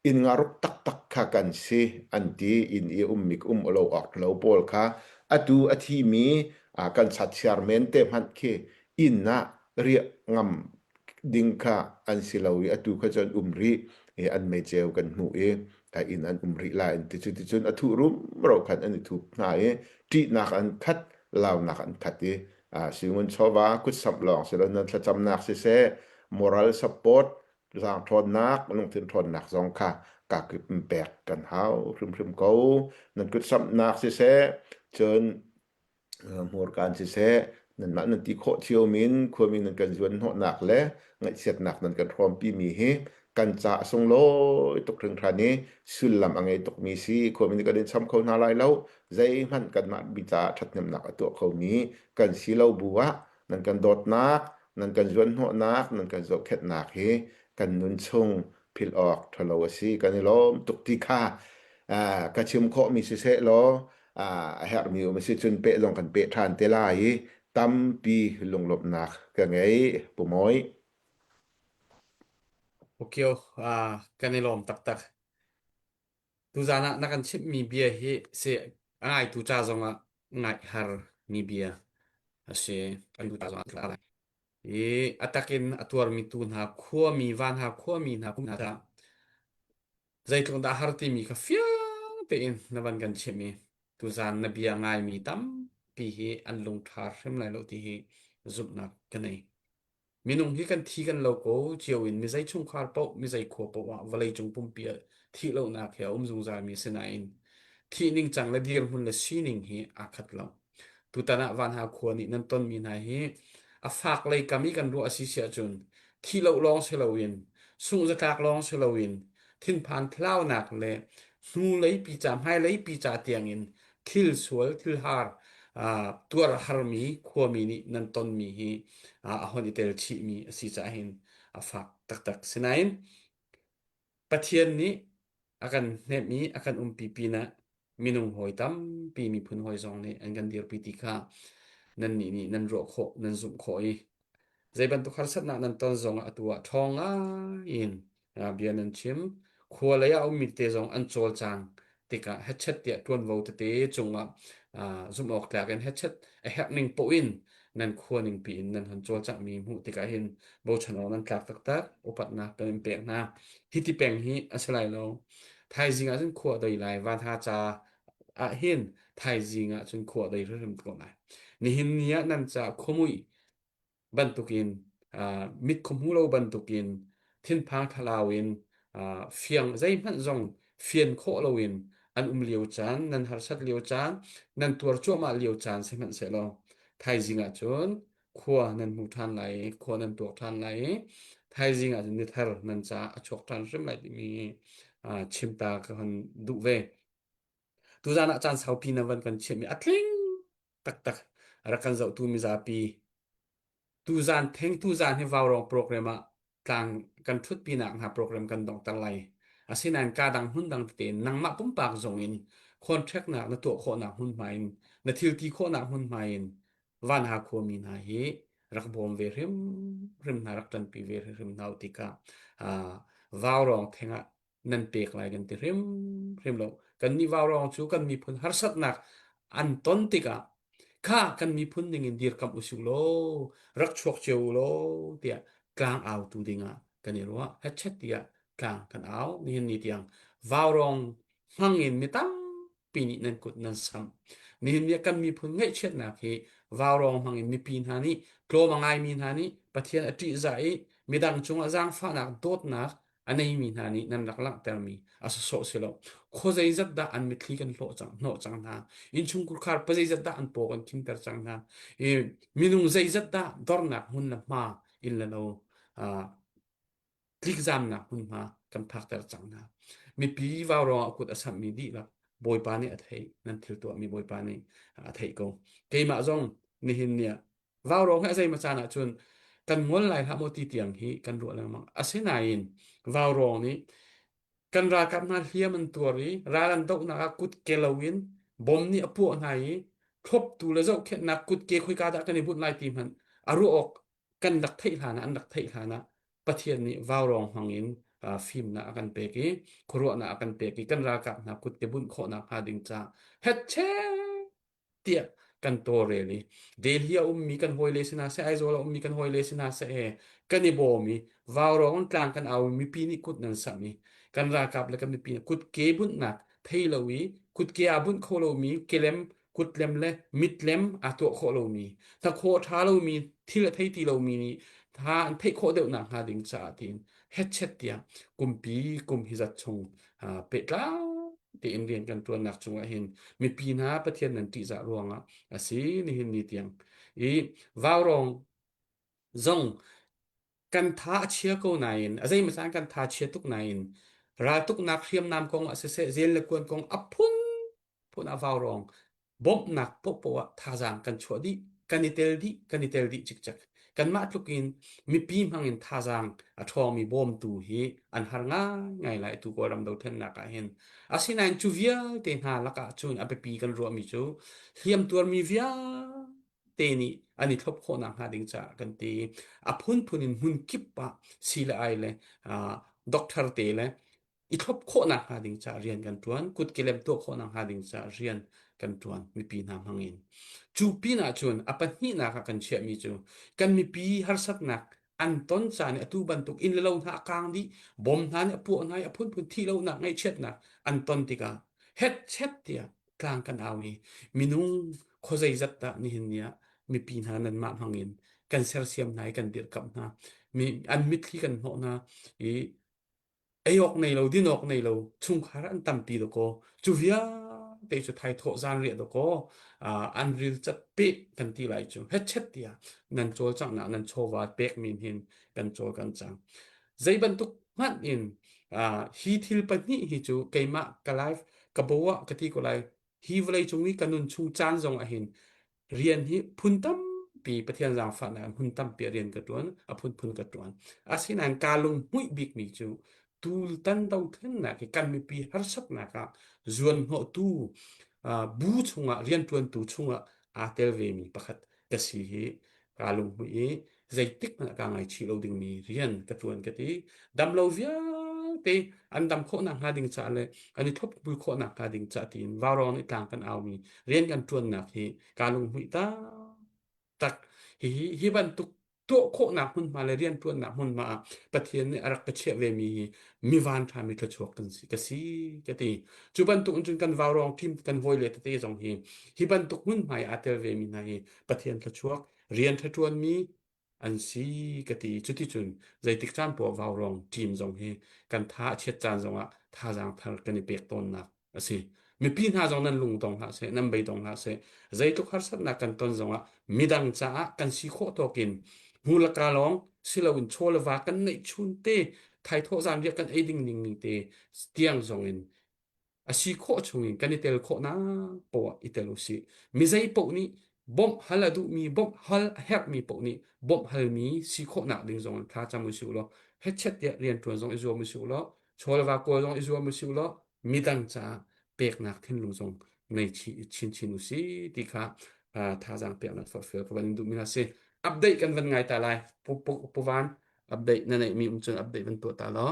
inn ngaruk taktak kha kan si an ti inn i ummi um lo awk lo pawl kha atu a thimi kan chatchiar men te hmanh khi inn ah riah ngam ding kha an si lo i atu kha cu an um rih i an meiceu kan hmuh i inn an um rih lai an ti cu ticun a thuh rumro khan an i thup hna i ṭihnak an khat launak an khat i singun chawva kutsamh lawng si lo nan thlacamnak siseh moral support zaang ṭhawnnak lungthin ṭhawnnak zong kha kakip in pek kan hau hrimhrim ko nan kutsamhnak siseh cun Hmurkaan siseh, nanmah nan ti khawh cio min khuami nan kan zuan hnawhnak le ngaihchiatnak nan kan hrawmpimi hi kan ca a sunglawi tuk hringhran i sullam a ngei tukmi si khuami nih kan in cham kho hna lai lo zeihmanh kanmah mi caah ṭhathnemnak a tuah khomi kan si lo bu ah nan kan dawtnak nan kan zuan hnawhnak nan kan zohkhenhnak hi kan nun chung philh awk ṭhalo a si kan i lawm tuk ti kha ka chim khawhmi siseh law a herhmi um a si cun peh zong kan peh ṭhan te lai i tampi lunglawmhnak ka ngei Pu Mawi. Ukio, kan i lawm taktak. Tuzaan ah na kan chimhmi bia hi si a ngaitu ca zongah ngaih har mi bia a si. Kan ca zongah a I a takin a tuarmi tu hna khuami van ha khuami hna kum hna Zeitluk dah har timi kha fiang tein na van kan chimh i tuzaan na bia ngaimi tampi hi an lungṭha hrim lai lo ti hi zumhnak ka nei. Minung hi kan thi kan lo ko cio in mizei chungkhar paoh mizei khua paoh ah vawleicung pumpi ah thih lonak hi a um zungzalmi si nain thih ningcang le dirhmun le sining hi aa khat lo. Tutan ah Vanha khua nih nan tonmi hna hi a fak lei kam i kan ruah a si si ahcun thih lo lawng si loin sungh-zatlak lawng si loin thinphan thlaunak le hnulei pica hmailei pica tiangin thil sual thil har tuar harmi khuami nih nan tonmi hi a hon i tel chihmi a si caah hin a fak taktak. Sinain Pathian nih a kan hnemh i a kan umpi pinah minung hawi tampi miphun hawi zong nih an kan dirpi ti kha nannih nih nan ruah khawh nan zumh khawh i zei bantuk harsatnak nan ton zongah atu ah ṭhawng ngai in bia nan chim khua lei ah ummi te zong an cawlcang tikah hechet tiah ṭuanvo tete cungah zumh awk tlak in hechet a herh ning poh in nan khua ningpi in nan hon cawlcanghmi hmuh tikah hin bochan awk nan tlak taktak upatnak kan in pek hna hi ti peng hi a si lai lo thaizing ah cun khua doi lai van ha ca ah hin thaizing ah cun khua doi hrimhrim ko lai nihin ni ah nan ca khuamui bantukin mit kho hmu lo bantukin thinphang thlalau in fiang zeihmanh zong fian khawh loin an um lio caan nan harsat lio caan nan tuar cuahmah lio caan sihmanhsehlaw thaizing ah cun khua nan hmu ṭhan lai i khua nan tuak ṭhan lai i thaizing ah cun ni thar nan caah a chuak ṭhan hrim lai timi chimta ka hon duh ve. Tuzan ah caan saupi na van kan chiahmi a tling taktak rak kan zohtu mizapi tuzan theng tuzan hi vaurawng program ah tlang kan ṭhutpinak hna program kan donghter lai. Asinain ka dang hmun dang tete in nangmah pumpak zong in contract nak na tuah khawhnak hmunhma in na thil ti khawhnak hmunhma in Vanha khuami hna hi rak bawm ve hrimhrim hna rak ṭanpi ve hrimhrim hna u tikah vaurawng theng ah nan pek lai kan ti hrimhrim lo. Kan nih vaurawng cu kan miphun harsatnak an ton tikah kha kan miphun ning in dirkamh usih law rak chuak cio u law tiah tlang autu dingah kan i ruah. Hetchet tiah tlang kan au. Nihin ni tiang vaurawng hmang in mi tampi nih nan kut nan samh. Nihin ni ah kan miphun ngaihchiatnak hi vaurawng hmang in mipi hna nih tlawm a ngaimi hna nih Pathian a ṭihzah i midang cungah zaangfahnak dawtnak a neimi hna nih nan rak langhtermi a sawsawh si lo. Khua zeizat dah an mitthli kan hlawh cang, hnawh cang hna. Innchungkhar khar pa zeizat dah an paw kan khimter cang hna. I minung zeizat dah dornak hmun le hma in le lo uh, tlikzamnak hmunhma kan phakter cang hna. Mipi vaurawng ah kut a samhmi dihlak Bawipa nih a theih. Nan thil tuahmi Bawipa nih a theih ko. Keimah zong nihin ni ah Vaurawng hi a zeimaw caan ahcun kan ngol lai hlah maw ti tiang hi kan ruah lengmang. Asinain vaurawng nih kan ralkap hna hliam an tuar i ral an dohnak ah kutke loin bom nih a puah hna i thloptu le zohkhenhnak kutke khoika dah kan i bunh lai ti hmanh a ruah awk kan rak theih hlan ah an rak theih hlan ah Pathian nih vaurawng hmang in fimnak a kan pek i khuaruahnak a kan pek i kan ralkap hna kutke bunh khawhnak hnga ding ca hetchet tiah kan tawlrel i Delhi a ummi kan hawile si hna seh, Aizawl a ummi kan hawile si hna seh he kan i bawm i vaurawng tlang kan au i mipi nih kut nan samh i kan ralkap le kan mipi nih kutke bunhnak thei lo i kutke aa bunh kho lomi kelem kutlem le mitlem aa tuah khawh lomi hnakhaw a ṭha lomi thil a thei ti lomi nih tha an theih khawh deuh nak hnga ding caah tiin hetchet tiah kumpi kum hi zat chung pehtlai tein rian kan ṭuannak cungah hin mipi hna Pathian nan ṭihzah ruangah a si nihin ni tiang i vaurawng zong kan tha a chia ko nain a zeimaw caan kan tha chia tuk nain raltuknak hriamnam kong ah siseh zel le kuan kong a phunphun ah vaurawng bawmhnak paohpaoh ah thazaang kan chuah dih kan i tel dih kan i tel dih cikcek kanmah tluk in mipi hmang in thazaang a ṭhawngmi bawmtu hi an har ngaingai lai tu Kawlram dothlennak ah hin asinain cu vialte hna lakah cun a biapi kan ruahmi cu hliam tuarmi vialte nih an i thlop khawhnak hnga ding caah kan ti a phunphun in hmun kip ah si le ai le doctor te le i thlop khawhnak hnga ding caah rian kan ṭuan, kutkelem tuah khawhnak hnga ding caah rian kan ṭuan mipi hna hmang in. Cu pin ah cun a pahnihnak ah kan chiahmi cu kan mipi harsatnak an ton caan i atu bantuk inn le lo hna a kaang dih, bom hna nih a puah hna i a phunphun thih lonak ngaihchiatnak an ton tikah hetchet tiah tlang kan au i minung khuazeizat dah nihin ni ah mipi hna nanmah hmang in kan sersiam hna i kan dirhkamh hna mi an mitthli kan hnawh hna i ei awk nei lo din awk nei lo chungkhar an tampi dakaw cu vialte cu thaithawh zanriah dakaw an ril cat pe kan ti lai cu hetchet tiah nan cawlcanghnak nan chawva pek min hin kan cawl kan cang zei bantuk hmanh in hi thil pahnih hi cu keimah ka life ka bo ah ka ti ko lai hi vawlei cung i ka nun chung caan zong ah hin rian hi phun tampi Pathian zaangfahnak in hmun tampi ah rian ka ṭuan a phunphun ka ṭuan asinain kaa lunghmuih bikmi cu tultan dothlennak hi kan mipi harsatnak ah zuanhnawhtu bu chungah rianṭuantu chungah aa tel vemi pakhat ka si hi kaa lunghmuih i zeitik hmanh ah kaa ngaichih lo dingmi rian ka ṭuan ka ti. Damlo vialte an dam khawh nakhnga ding caah le an i thlopbul khawh nakhnga ding caah tiin vaurawng nih tlang kan aumi rian kan ṭuannak hi kaa lunghmuih taktak. Hihi hi bantuk tuah khawhnak hmunhma le rian ṭuannak hmunhma ah Pathian nih a rak ka chiah vemi hi mi vanṭha mi thluachuak kan si ka si ka ti. Cu bantuk in cun kan vaurawng team kan hawile tete zong hi hi bantuk hmunhma i aa tel vemi hna hi Pathian thluachuak rian ṭha ṭuanmi an si ka ti. Cuticun zeitik caan poah vaurawng team zong hi kan tha a chiat caan zongah thazaang thar kan i pek tawnnak a si. Mipi hna zong nan lung dong hlah seh, nan beidong hlah seh. Zeitluk harsatnak kan ton zongah midang caah kan si khawh tawk in hmu le ka lawng siloin chaw le va kan neih chun te thaithawh zanriah kan ei ding ning ning te tiang zong in. A si khawh chungin kan i tel khawhnak poah i tel usih. Mi zei paoh nih bawmh hal a duhmi, bawmh hal a herhmi paoh nih bawmh halmi si khawhnak ding zong in thla cam usih law hetchet tiah rianṭuan zong i zuam usih law chawlva kawl zong i zuam usih law midang caah peknak thinlung zong ngei chinchin usih ti kha thazaang peknak forhfial ka van in duhmi hna si. Update kan van ngai ta lai. Pu, pu, pu Van, update na neihmi um cun update van tuah ta law.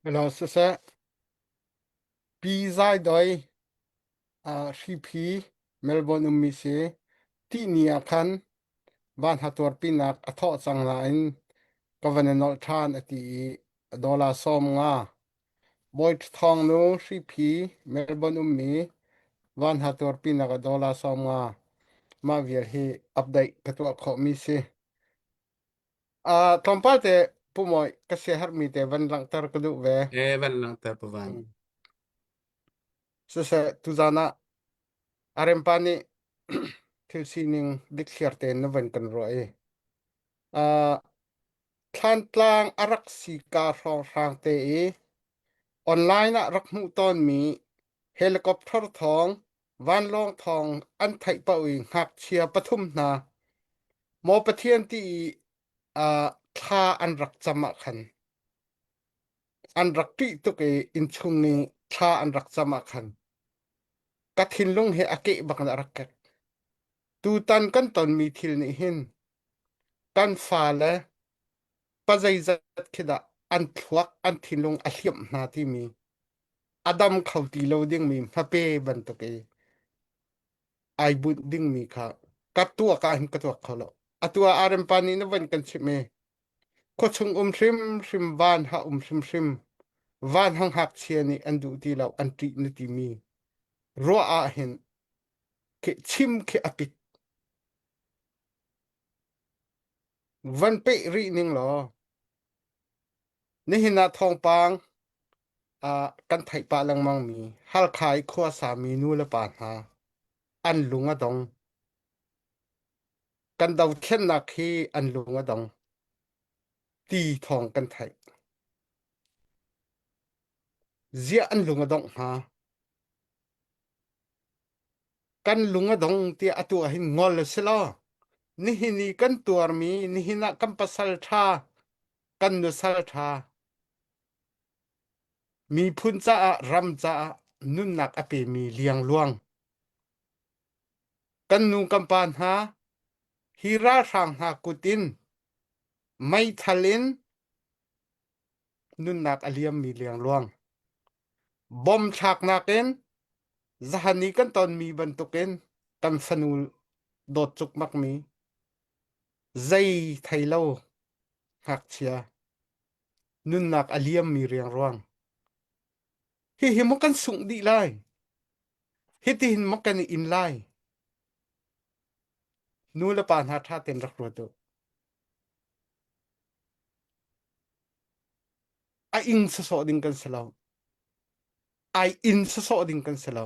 Hello, siseh. Pi Zai Doi, uh, Hriphi, Melbourne ummi si. Tihni ah khan van hatuarpinak a thawh cang nain ka van i nolh ṭhan a ti i dollar 50. Bawi Thawng nu Hriphi, Melbourne ummi van hatuarpinak a dollar 50. Mah vial hi update ka tuah khawhmi si. Uh, tlawmpal te Pu Mawi ka siaherhmi te van langhter ka duh ve. E van langhter Pu Van. Mm. Siseh, tuzan ah Arempa nih thil sining dikthliar tein na van kan ruah i uh, Thlantlang a rak si ka hrawnghrang te i online ah rak hmuh tawnmi helicopter thawng, vanlawng thawng an theih paoh i ngakchia pathum hna Maw Pathian ti i uh, thla an rak cam ah khan an rak ṭih tuk i innchung i thla an rak cam ah khan ka thinlung hi a keh bak in a rak kek. Tutan kan tonmi thil nih hin kan fale pa zeizat khi dah an thluak an thinlung a hliamh hna timi a dam kho ti lo dingmi hmape bantuk i ai bunh dingmi kha ka tuak ah hin ka tuak kho lo. Atu ah Arempa nih na van kan chimh i khuachung um hrimhrim van ha um hrimhrim van hang ngakchia nih an duh ti lo an ṭih na timi ruah ah hin khi chim khi a pit van peh rih ning law Nihin ah thawngpang ah kan theih pah lengmang mi Halkha i khuasa mi nu le pa hna an lung a dong. Kan dothlennak hi an lung a dong ti thawng kan theih. Ziah an lung a dongh hnga? Kan lung a dong tiah atu ah hin ngol a si lo. Nihin i kan tuarmi, nihin ah kan pasal ṭha kan nusal ṭha miphun caah ram caah nunnak a pemi liangluang kan nu kan pa hna hi ralhrang hna kut in meithal in nunnak a liammi liangluang bom thlaknak in zahan i kan tonmi bantukin kan fanu dawt cukmakmi zei thei lo ngakchia nunnak a liammi riangruang hihi maw kan sungh dih lai hitihin maw kan i in lai nu le pa hna ṭha tein rak ruat u a ing sawsawh ding kan si lo ai in sawsawh ding kan si lo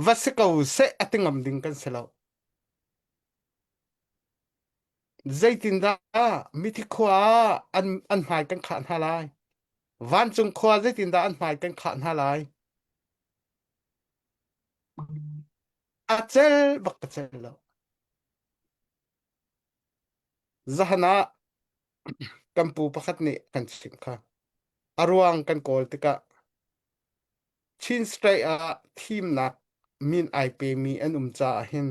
va si ko seh a ti ngam ding kan si lo Zeitindah mithi khua ah an, an hmai kan khah hna lai? Vancung khua zeitindah an hmai kan khah hna lai? A cel bak ka cel lo. Zahan ah kan pu pakhat nih kan chimh kha. A ruang kan kawl tikah Chin State ah thimnak min ai pemi an um caah hin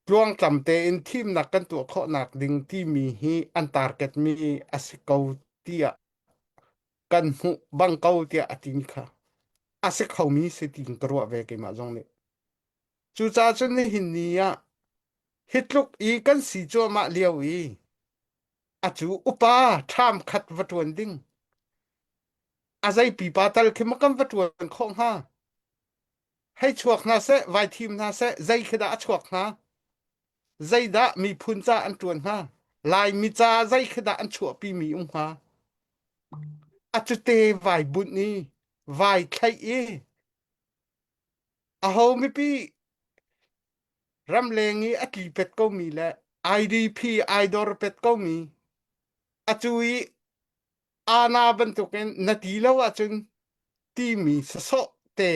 Tluangtlam tein thimnak kan tuah khawhnak ding timi hi an target mi a si ko tiah kan hmuh bang ko tiah a timi kha a si khomi si tiin ka ruah ve keimah zong nih. Cucaah cun nihin ni ah hi tluk i kan si cuahmah lio i acu upa ṭham khat va ṭuan ding a zei pipa tal khi maw kan va ṭuan khawh hnga? Hei chuak hna seh, vai thim hna seh, zei khi dah a chuak hnga? Zeidah miphun ca an ṭuan hnga? Laimi ca zei khi dah an chuahpimi um hnga? A cute vai bunh i, vai thlaih i, aho mipi ramleng i a tli pet komi le. IDP idor pet komi atu i ana bantukin na ti lo ahcun timi sasawh te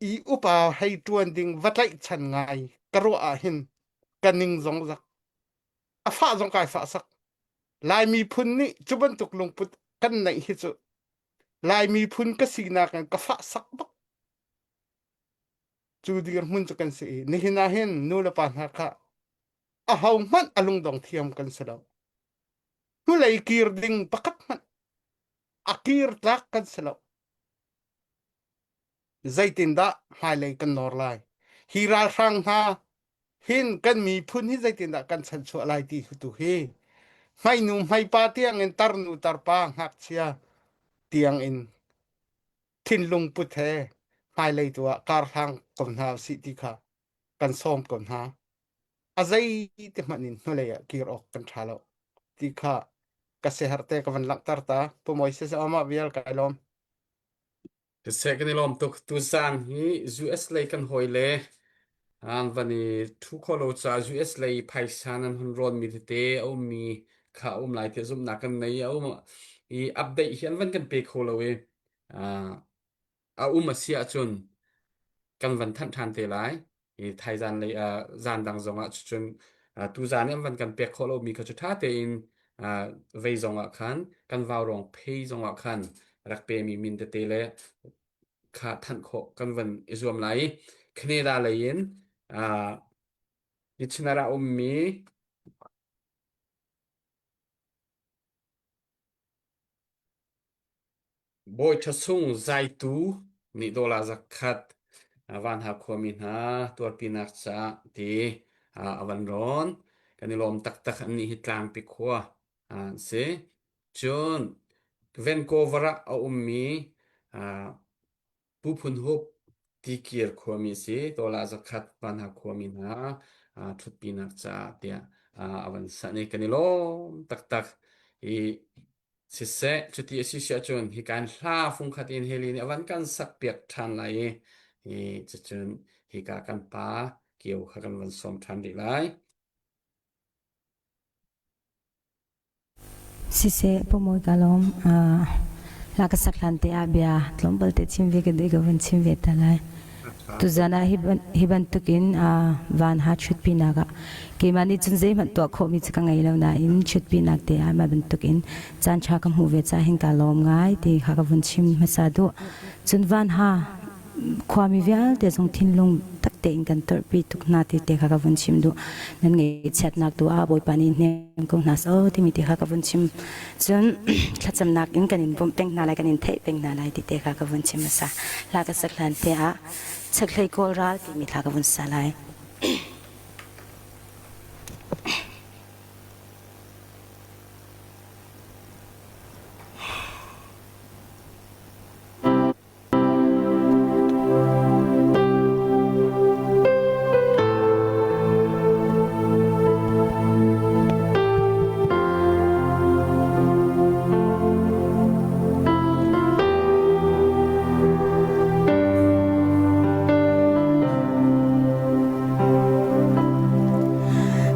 i upa hei ṭuan ding va tlaihchan ngai ka ruah ah hin ka ning zong zak a fah zong kai fah sak Lai miphun nih cu bantuk lungput kan neih hi cu Lai miphun ka sinak in ka fah sak bak cu dirhmun cu kan si i nihin ah hin nu le pa hna kha aho hmanh a lungdong thiam kan si lo hnulei kir ding pakhat hmanh a kir tlak kan si lo zeitindah hmailei kan nawr lai hi ralhrang hna hin kan miphun hi zeitindah kan chanchuah lai ti tu hi hmainu hmaipa tiangin tarnu tarpa ngakchia tiangin thinlung put he hmailei tu ah karhlang ko hna usih ti kha kan sawm ko hna a zei te hmanh in hnulei ah kir awk kan ṭha lo ti kha ka siaherh te ka van langhter ta pu Moises amah vial kai lawm Siseh kan i lawm tuk. Tuzaan hi US lei kan hawi le an van i ṭhu kho lo caah US lei phaisa nan hun rawnmi tete a ummi kha a um lai tiah zumhnak kan nei. A um i update hi an van kan pe kho lo i ah, a um a si ahcun kan van thanh ṭhan te lai. I thaizan lei ah zan dang zongah cun tuzan i an van kan pek khawh lomi kha cu ṭha tein vei zongah khan kan vaurawng phei zongah khan rak pemi min tete le kha thanh khawh kan van i zuam lai i Canada lei in Kitchener ah ummi Bawi Ṭha Sung Zaitu nih dollar zakhat Vanha khuami hna tuarpinak caah ti a van rawn. Kan i lawm taktak annih hi Tlangpi khua an si. Cun Vancouver ah a ummi Pu Phun Hup Tikir khuami a si. Dollar zakhat Vanha khuami hna ṭhutpinak caah tiah a van sanh i kan i lawm taktak. I Siseh, cuti a si si ahcun hika in hla fungkhat in Heli nih a van kan sakpiak ṭhan lai i hi cucun hika kan pa kio kha kan van sawm ṭhan rih lai. Siseh, Pu ka lawm. Hla ka sak hlan te ah bia tlawmpal te chim ve ka duh i ka vun chim ve ta lai. Tuzan ah hi bantukin van ha chutpinak ah keimah nih cun zeihmanh tuah khawhmi cu ka ngei lo nain chutpinak te ah mah bantukin caan ṭha ka hmuh ve caah hin kaa lawm ngai ti kha ka vun chim hmasa duh. Cun van ha khuami vialte zong thinlung tak tein kan torhpi tuk hna ti te kha ka vun chim duh. Nan ngaihchiatnak tu ah Bawipa nih hnem ko hna seh timi te kha ka vun chim. Cun thlacamnak in kan in bawmh peng hna lai, kan in theih peng hna lai ti te kha ka vun chim hmasa. Hla ka sak hlan te ah Chakhlei Kawl Ral timi hla ka vun sa lai.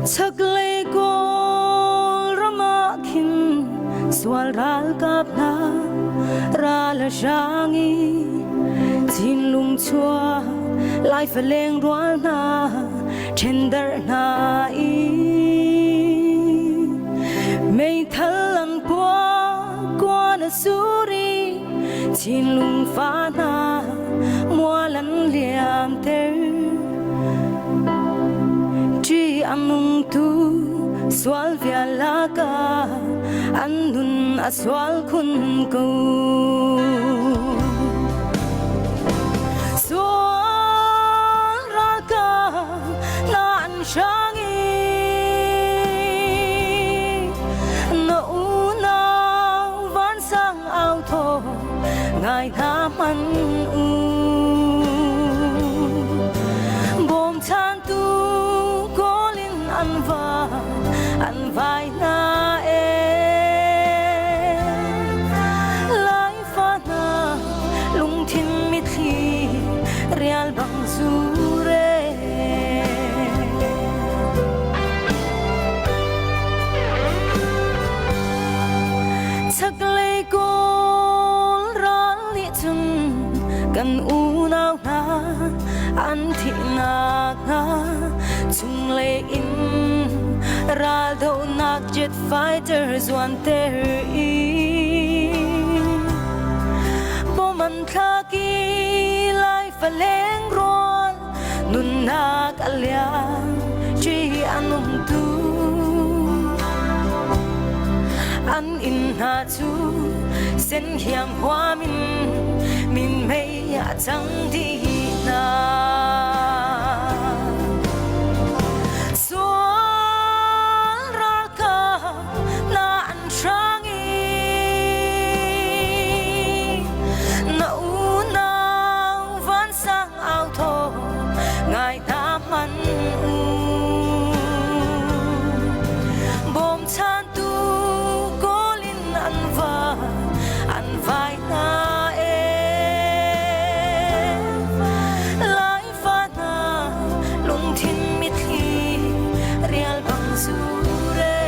Chaklei Kawlram ah khin sual ralkap hna ral a hrang i thinlung chuah lai faleng rual hna ṭhendarh hna i meithal an puak kuan a sur i thinlung fa hna mual an liamter Ṭi a nungtu sual vial lakah an nun a sual khun ko. Sual ralkap na an hrang i na unau vansang au thaw ngai hna hmanh u. Bawmchantu kawl in an va an vai hna e. Laifa hna lungthin mitthli rial bang zure. thihnak hna chunglei in raldohnak jet fighter zuanter i bom an thlak i lai faleng rual nunnak a liam ṭi an um tu an inn hna cu sen hiam huam in minmei a cang dih hna. Sual ralkap na an hrang i na unau vansang au thaw ngai hna hmanh u. Bawmchantu kawl in an va an vai hna e. Laifa hna lungthin mitthli rial bang zure.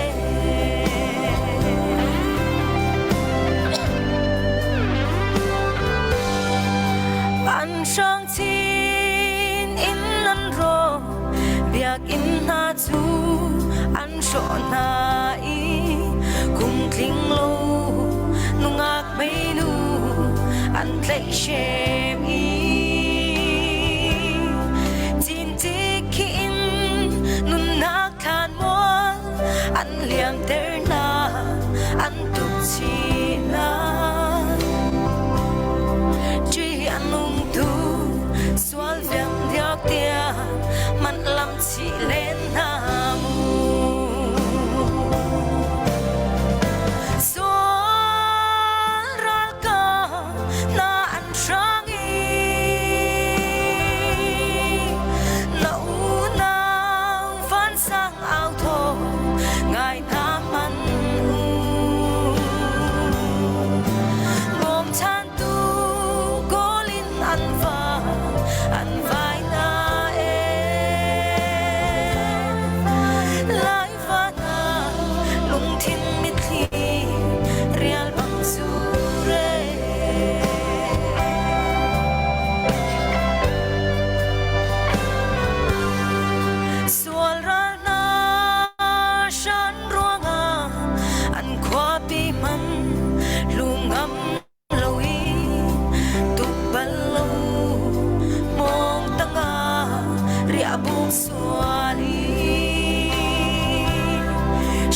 An hrang chin in an rawk biakinn hna cu an hrawh hna i kum tling lo nungak hmeinu an tlaihhrem i cintik khi in nunnak thlan mual an liamter hna an tuk chih hna Truy an ung tu sual viang diak tia man lam chih len hna mu Sual ralkap na an hrang i na unau vansang au thaw ngai hna hmanh u. Bawmchantu kawl in an va an vai na e. Laifa hna lungthin mitthli rial bang zure. Sual ral hna shan ruangah an khuapi hman lungam lo i tuk bal lo mong tangah riahbuk sual i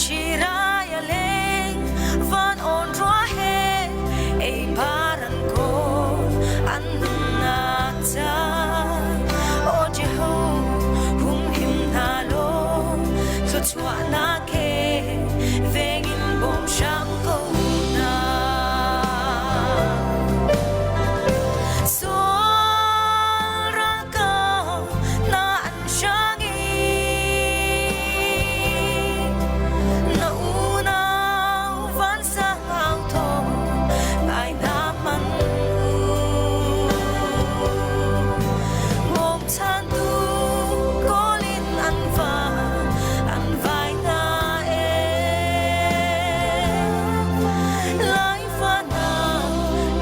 Shirai a leng van on rua he ei paran ko an nunnak ca O Jehovah humhim hna law thluachuahnak he vengin bawm hram ko hna. Sual ralkap na an hrang i na unau vansang au thawng ngai hna hmanh u. Bawmchantu kawl in an va an vai hna e. Laifa hna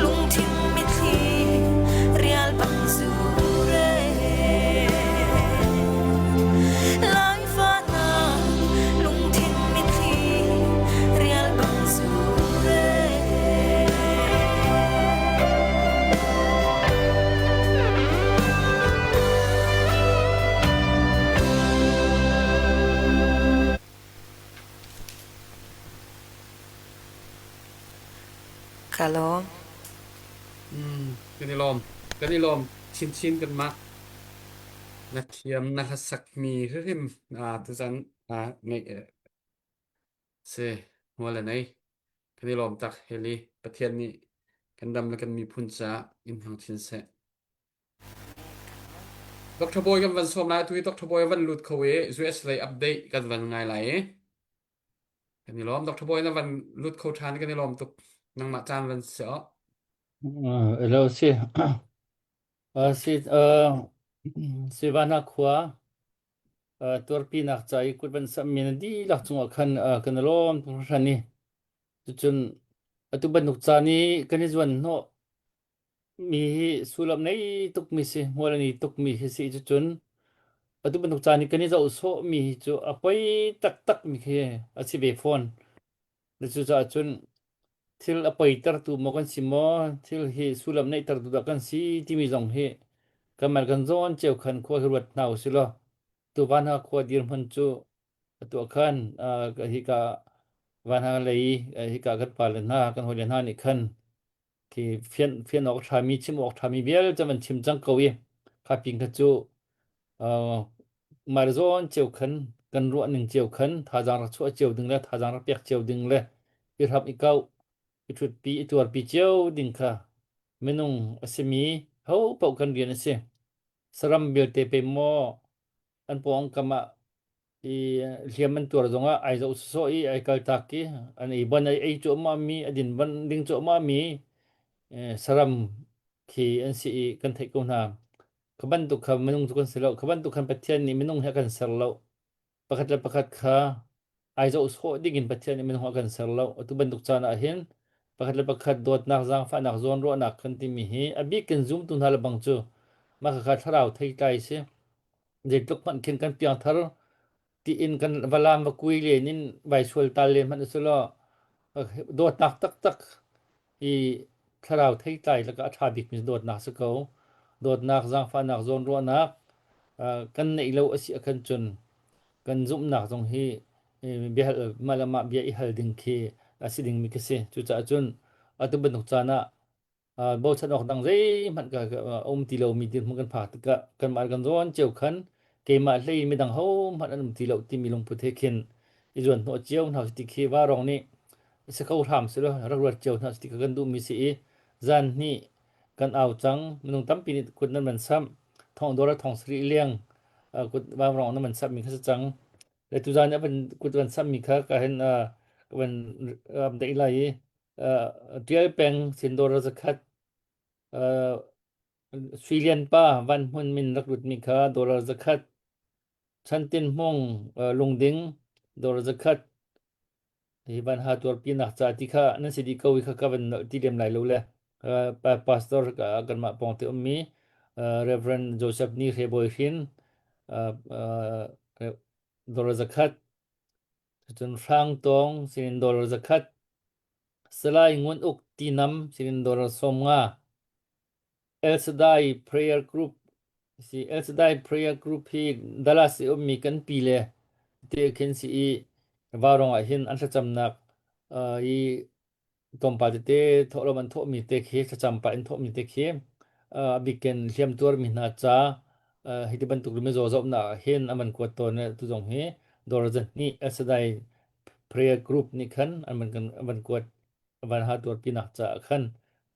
lungthin mitthli rial bang zure. Laifa hna lungthin mitthli rial bang zure. Ka lawm. Kan i lawm. Kan i lawm chinchin kanmah. Na thiam na hlasakmi hrim tuzan ngeih Si, hmual a nei. Kan i lawm tak, Heli. Pathian nih kan ram le kan miphun caah in hmang chin seh. Dr. Bawi kan van sawm lai. Atu hi Dr. Bawi a van lut kho i US lei update kan van ngai lai i. Kan i lawm. Dr. Bawi na van lut kho ṭhan kan i lawm tuk. Nangmah caan van si awh. Hello, si. Uh, si, uh, Sivana khua tuarpinak ca i kut van samhmi na dihlak cungah khan kan i lawm tuk hringhran i cucun atu bantuk caan i kan i zuan hnawh mi hi sullam nei tuk mi si hmual ani tuk mi hi si cucun atu bantuk caan i kan i zoh sawh mi hi cu a poi taktak mi khi a si ve fawn. Cucaah cun thil a poitertu maw kan si maw, thil hi sullam neihtertu dah kan si timi zong hi kanmah kan zawn cio khan khua hi ruat hna usih law tuvan ha khua dirhmun cu atu ah khan hika van ha lei hika kan pale hna kan hawile hna nih khan khi fian fian awk ṭhami chim awk ṭhami vialte van chim cang ko i kha pin kha cu mah zawn cio khan kan ruah ning cio khan thazaang rak chuah cio ding le thazaang rak pek cio ding le i hram i kau i ṭhutpi i tuarpi cio ding kha minung a simi ho paoh kan rian a si. Saram vialte pe maw an pawngkam ah i hliam an tuar zongah ai zoh sawsawh i ai kaltak i an ei ban ai ei cuahmah mi a din ban ding cuahmah mi saram khi an si i kan theih ko hna. Kha bantuk kha minung cu kan si lo. Kha bantuk khan Pathian nih minung hi a kan ser lo. Pakhat le pakhat kha ai zoh sawh ding in Pathian nih minung a kan ser lo. Atu bantuk caan ah hin pakhat le pakhat dawtnak, zaangfahnak, zawnruahnak kan timi hi a bik in zumtu hna le bang cu mah khakha thlarau theitlai si. Zeitluk hmanh khin kan piangthar tiin kan valam va kui len in vai sual tal len hmanh usih law dawtnak taktak hi thlarau theitlai lakah a ṭha bikmi dawtnak si ko. Dawtnak, zaangfahnak, zawnruahnak kan neih lo a si ahkhan cun kan zumhnak zong hi biahal mah le mah bia i hal ding khi a si dingmi khi si. Cucaah cun atu bantuk caan ah bochan awk dang zeihmanh ka a um ti lomi dirhmun kan phak tikah kanmah kan zawn cio khan keimah hlei in midang hohmanh an um ti lo timi lungput he khin i zuan hnawh cio hna usih ti khi varong nih si kho hram selaw rak ruat cio hna usih ti kha kan duhmi si i zan hnih kan au cang minung tampi nih kut nan van samh thong dawr thong sarih leng kut vaurong nan van samhmi kha si cang le tuzan i a van kut van samhmi kha ka hin ka van update lai i Ṭial peng Sindawr zakhat Sui Lian pa Van Hmun min rak lutmi kha dollar zakhat Chan Tin Hmung Lungding dollar zakhat hi van ha tuarpinak ca ti kha nan si dih ko i kha ka van nolh ti lem lai lo le pastor kanmah pawng te ummi Reverend Joseph Ni Hre Bawi Hrin dollar zakhat Cun Hrang Tawng sinin dollar zakhat, Salai Ngun Uk Tinam sinin dollar 50, El Shaddai Prayer Group si El Shaddai Prayer Group hi Dallas i ummi kan pi le te khin si i Vaurong ah hin an thlacamnak uh, i tlawmpal tete thawhlawm an thawhmi te khi thlacam pah in thawhmi te khi a bikin hliamtuarmi hna ca hi ti bantuk mizaw zohnak ah hin an van kuat tawn i tu zong hi dawr zahnih El Shaddai prayer group nih khan an van kan an van kuat van ha tuarpinak caah khan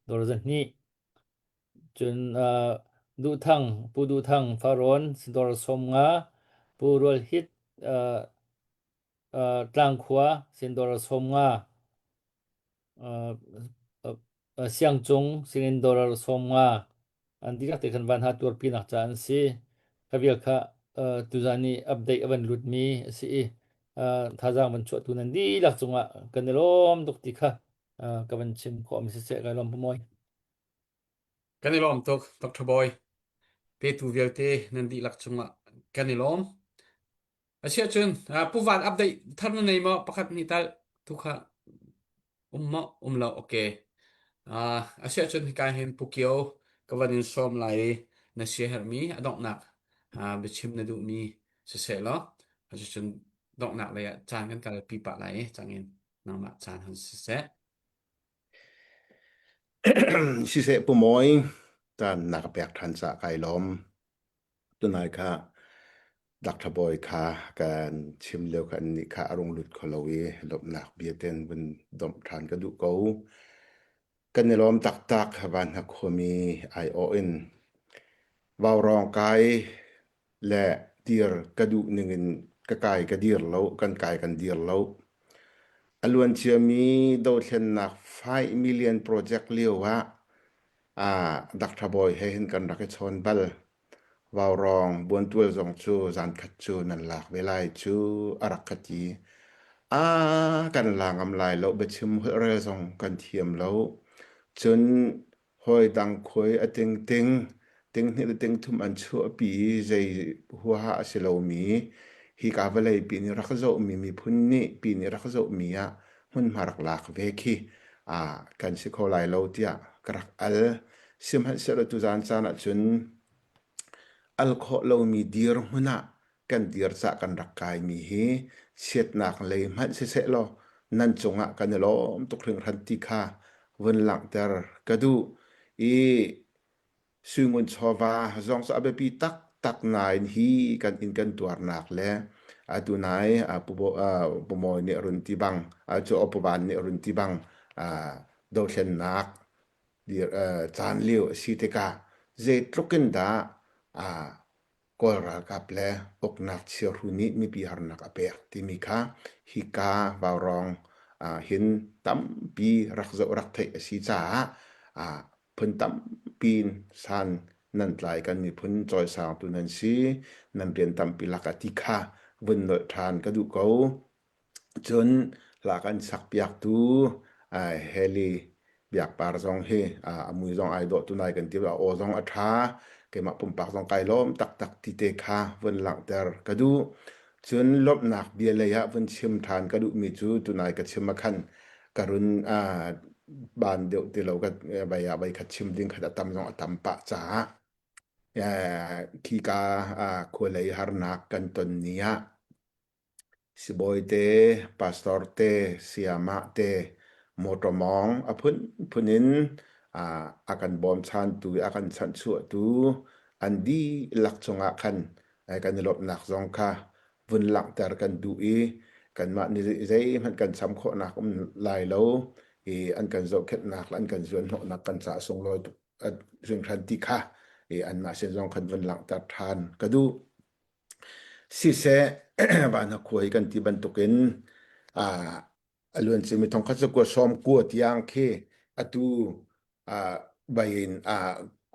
dawr zahnih cun Duhthang Pu Duhthang Farrawn dawr 50 Pu Rual Hit Tlangkhua sindawr 50 Siangcung sinin dollar 50 an dihlak te khan van ha tuarpinak ca an si. Kha vial kha tuzan i update a van lutmi a si i thazaang van chuahtu nan dihlak cungah kan i lawm tuk ti kha ka van chim khawh mi siseh kai lawm pamoy. Kan i lawm tuk, Dr. Bawi. Petu vialte nan dihlak cungah kan i lawm. Asiahcun Pu Van update thar na nei maw? Pakhat hnih tal tu kha um maw? Um lo. Okay. Uh, asiahcun hika hin Pu Kio ka van in sawm lai i na siaherhmi a donghnak uh, biachim na duhmi siseh law cucun donghnak lei ah caan kan kalpi pah lai i cangin nangmah caan han siseh. Siseh Pu Mawi, caan na ka pek ṭhan caah kai lawm. Tunai kha Dr. Bawi kha kan chim lio kha annih kha a rung lut kho lo i lawmhnak bia ten vun domh ṭhan ka duh ko. Kan i lawm taktak van hna khuami aiawh in vaurawng kai le dir ka duh ningin ka kai ka dir lo, kan kai kan dir lo. A luanciami dothlennak 5 million project lio ah ah Dr. Bawi he hin kan rak i chawn bal. Vaurawng buantual zong cu zankhat cu nan lak ve lai cu a rak ka ti. Ah, kan la ngam lai lo, biachim holhrel zong kan thiam lo. Cun Hawi dang khuai a tingting, tinghnih le tingthum an chuahpi i zei huaha a si lomi hika vawleipi nih rak zohmi miphun nih pi nih rak zohmi ah hmunhma rak lak ve khi kan si kho lai lo tiah ka rak al. Sihmanhsehlaw tuzaan caan ahcun al khawh lomi dirhmun ah kan dir cah kan rak kaimi hi chiatnak lei hmanh siseh law nan cungah kan i lawm tuk hringhran ti kha vun langhter ka duh i suingun chawva zong cu a biapi taktak nain hi kan in kan tuarnak le atu nai Pu Mawi nih a run ti bang cu Pu Van nih a run ti bang dothlennak caan lio a si tikah zeitluk in dah Kawl ralkap le uknak chiahru nih mipi harnak a pek timi kha hika vaurawng hin tampi rak zoh rak theih a si caah phun tampi in san nan tlai kan miphun cawisangtu nan si nan rian tampi lak ah ti kha vun nolh ṭhan ka duh ko. Cun hla kan sakpiaktu Heli Biakpar zong hi a mui zong ai dawh tunai kan ti a aw zong a ṭha keimah pumpak zong kai lawm taktak ti te kha vun langhter ka duh. Cun lawmhnak bia lei ah vun chim ṭhan ka duhmi cu tunai ka chim ah khan ka run ban deuh ti lo ka bai ah bai khat chim ding khat a tam zong a tam pah caah khika khualei harnak kan ton ni ah Sibawi te, pastor te, sayamah te, mawṭaw mawng a phunphun in a kan bawmchantu i a kan chanhchuahtu an dihlak cungah khan kan i lawmhnak zong kha vun langhter kan duh i kanmah nih zeihmanh kan cham khawhnak um lai lo i an kan zohkhenhnak le an kan zuanhnawhnak kan caah sunglawi tuk hringhran ti kha i anmah sin zong khan vun langhter ṭhan ka duh. Siseh, van khua hi kan ti bantukin a luancimi thongkhat zakua sawm kua tiang khi atu bai in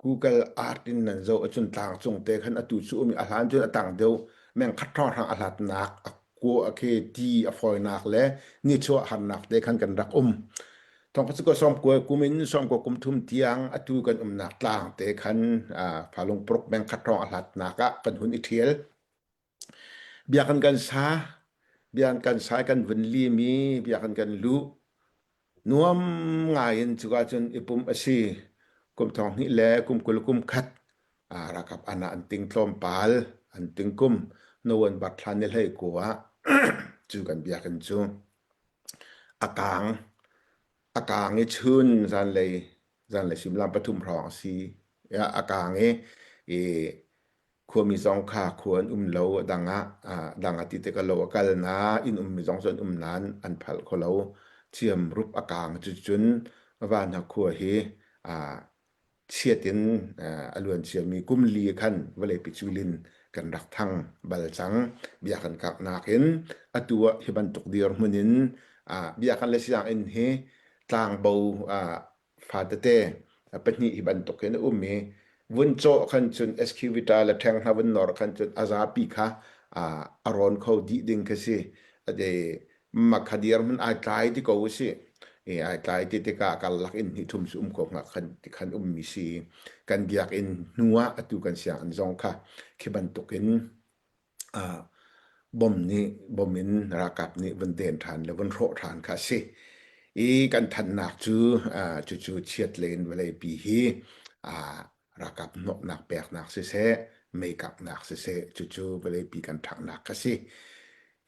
Google Earth in nan zoh ahcun tlangcung te khan atu cu um i a hlan cun a tang deuh meng khat hrawnghrang a hlatnak a kua khi ti a fawinak le nichuah harnak te khan kan rak um. Thongkhat zakua sawm kua kum in sawm kua kum thum tiang atu kan umnak tlang te khan Falung paruk meng khat hrawng a hlatnak ah kan hun i ṭhial. Biakinn kan sa, biakinn kan sa i kan vun lim i biakinn kan luh. Nuam ngai in cuka cun i pumh a si. Kum thong hnih le kum 20 kum khat ralkap an ah an ting tlawmpal, an ting kum November thla ni hlei ku ah cu kan biakinn cu a kaang. A kaang i chun zanlei zanlei suimilam pathum hrawng a si. A kaang i, i khuami zong kha khua an um lo a dang ah dang ah ti tikah lo a kal na inn ummi zong cu an um nain an phalh kho lo ciam rup a kaang cucun vanha khua hi chiat in a luan ciami kum li khan vawleipi culin kan rak thang bal cang bia kan kaknak in atu ah hi bantuk dirhmun in bia kan le sianginn hi tlangbo fatete pahnih hi bantuk hin a um i vun cawh khan cun excavator le ṭheng hna vun nor khan cun a zapi kha a rawn kho dih ding kha si. Ade makha dirhmun ai tlai ti ko si. I ai tlai ti tikah karlak in hnih thum su um ko hnga khan ti khan ummi si. Kan biakinn hnu ah atu kan sianginn zong kha khi bantuk in Bom nih bom in ralkap nih vun den ṭhan le vun hrawh ṭhan kha a si. I kan thannak cu cucu chiat len vawleipi hi ralkap hnawhnak peknak siseh, meikaknak siseh, cucu vawleipi kan ṭhanghnak kha si.